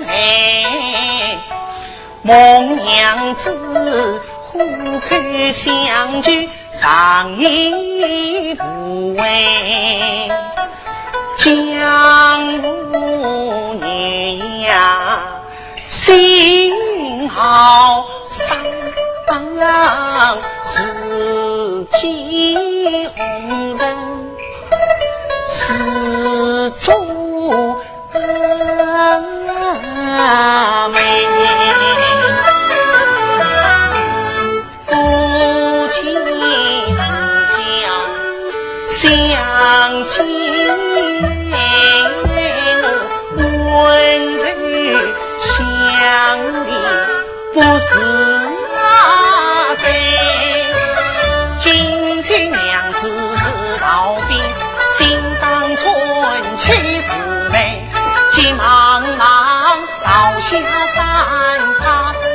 害，孟娘子虎口相救，上言无畏，江湖女呀， 心好伤，自己红人是做美。夫妻之交，相敬，温柔乡里不是罪。今夕娘子是逃兵，新当春妻是媒，急忙忙 倒下山，他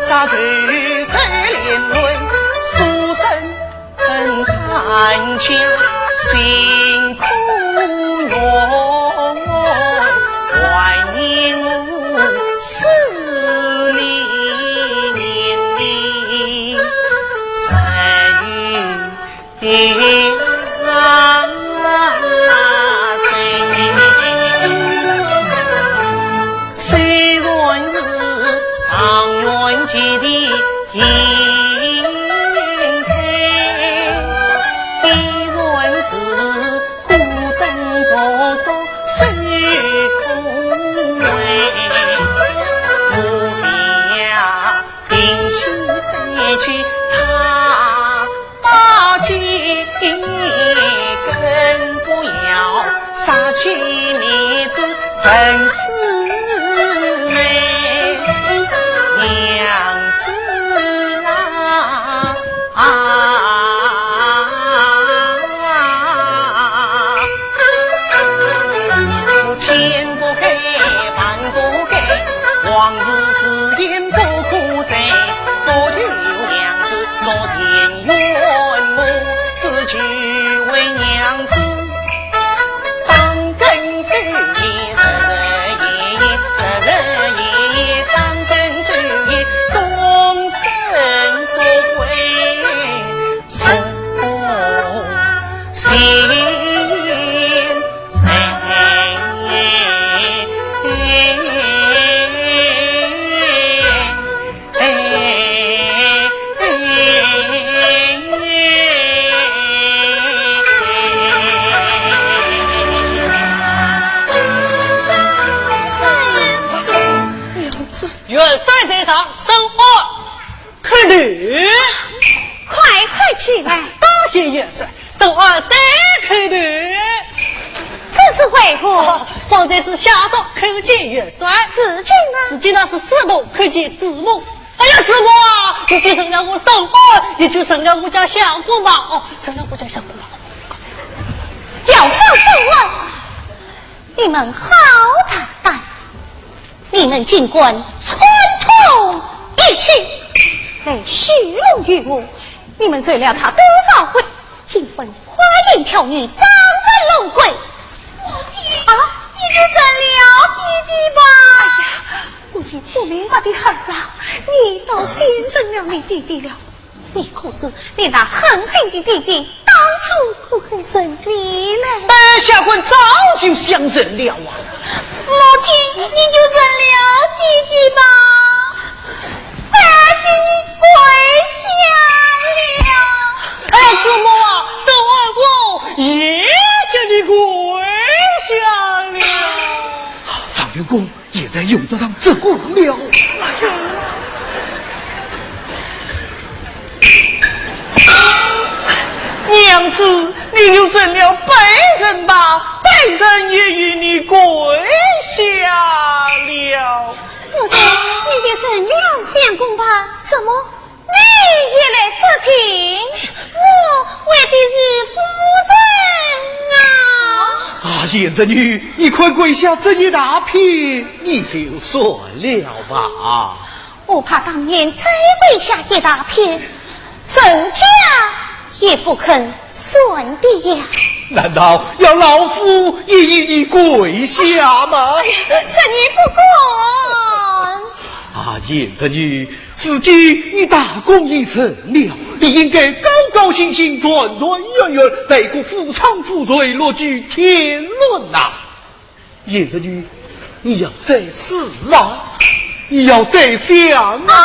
杀头手连轮，书生恨他家辛苦用，怀念我思念你，谁 虽然是状元及第一胎，依然是孤灯独坐守空闺。我呀，定心再去查 把酒更不要，杀妻灭子陈世美，娘子啊，啊，千不该万不该，往事誓言不可再，多求娘子 作情愿我只求为娘子，当更守夜，日日夜夜，日日夜夜，当更守夜，终身不悔送行。 元帅在上，圣安叩头。快快起来。多谢元帅，圣安再叩头。这是为何？哦，方才是下属叩见元帅。如今呢？如今呢是侍童叩见主母。哎呀，主母啊，你既认了我圣安，也就认了我家相公吧。哦，认了我家相公吧。要说圣安，你们好大胆！ 你们竟敢串通一气，来戏弄于我！你们受了他多少贿，竟敢花言巧语，装神弄鬼！母亲，啊？你就认了爹爹吧。哎呀，我也不明白的很了，你倒先认了你爹爹了。 你可知你那狠心的爹爹当初可肯认你呢？哎，下官早就想认了啊。母亲，你就认了爹爹吧，不然给你跪下了。哎，主母啊，圣安我也给你跪下了。状元公， 现在用得上这个了。娘子，你就认了卑人吧，卑人也与你跪下了。夫人，你就认了相公吧。怎么？ 你也来说情？我为的是夫人啊。啊，贤侄女，你看跪下这一大片，你就算了吧。我怕当面再跪下一大片，人家也不肯算的呀。难道要老夫也与你跪下吗？哎呀，侄女不敢。啊，贤侄女，如今你大功已成了，你应该高高兴兴、团团圆圆，来个夫唱妇随，乐聚天伦呐。 贤侄女，你要再思啊，你要再想啊。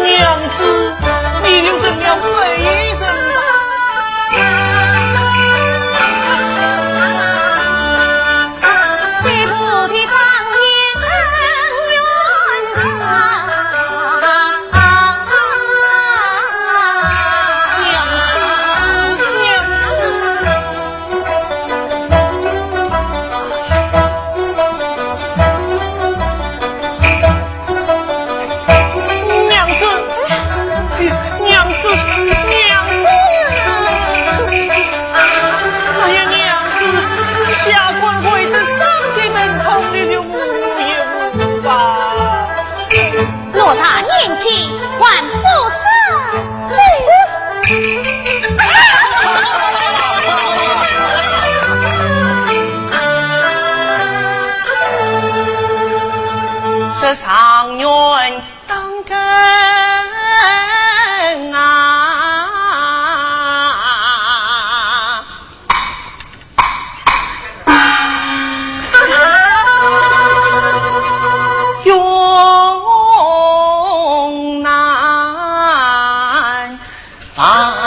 娘子，你又成了美人了。娘子，娘子。 娘子，娘子，娘子！哎呀，娘子，下官跪得伤心疼痛，你就扶扶我吧。 我大年纪还不识字。这状元当更啊！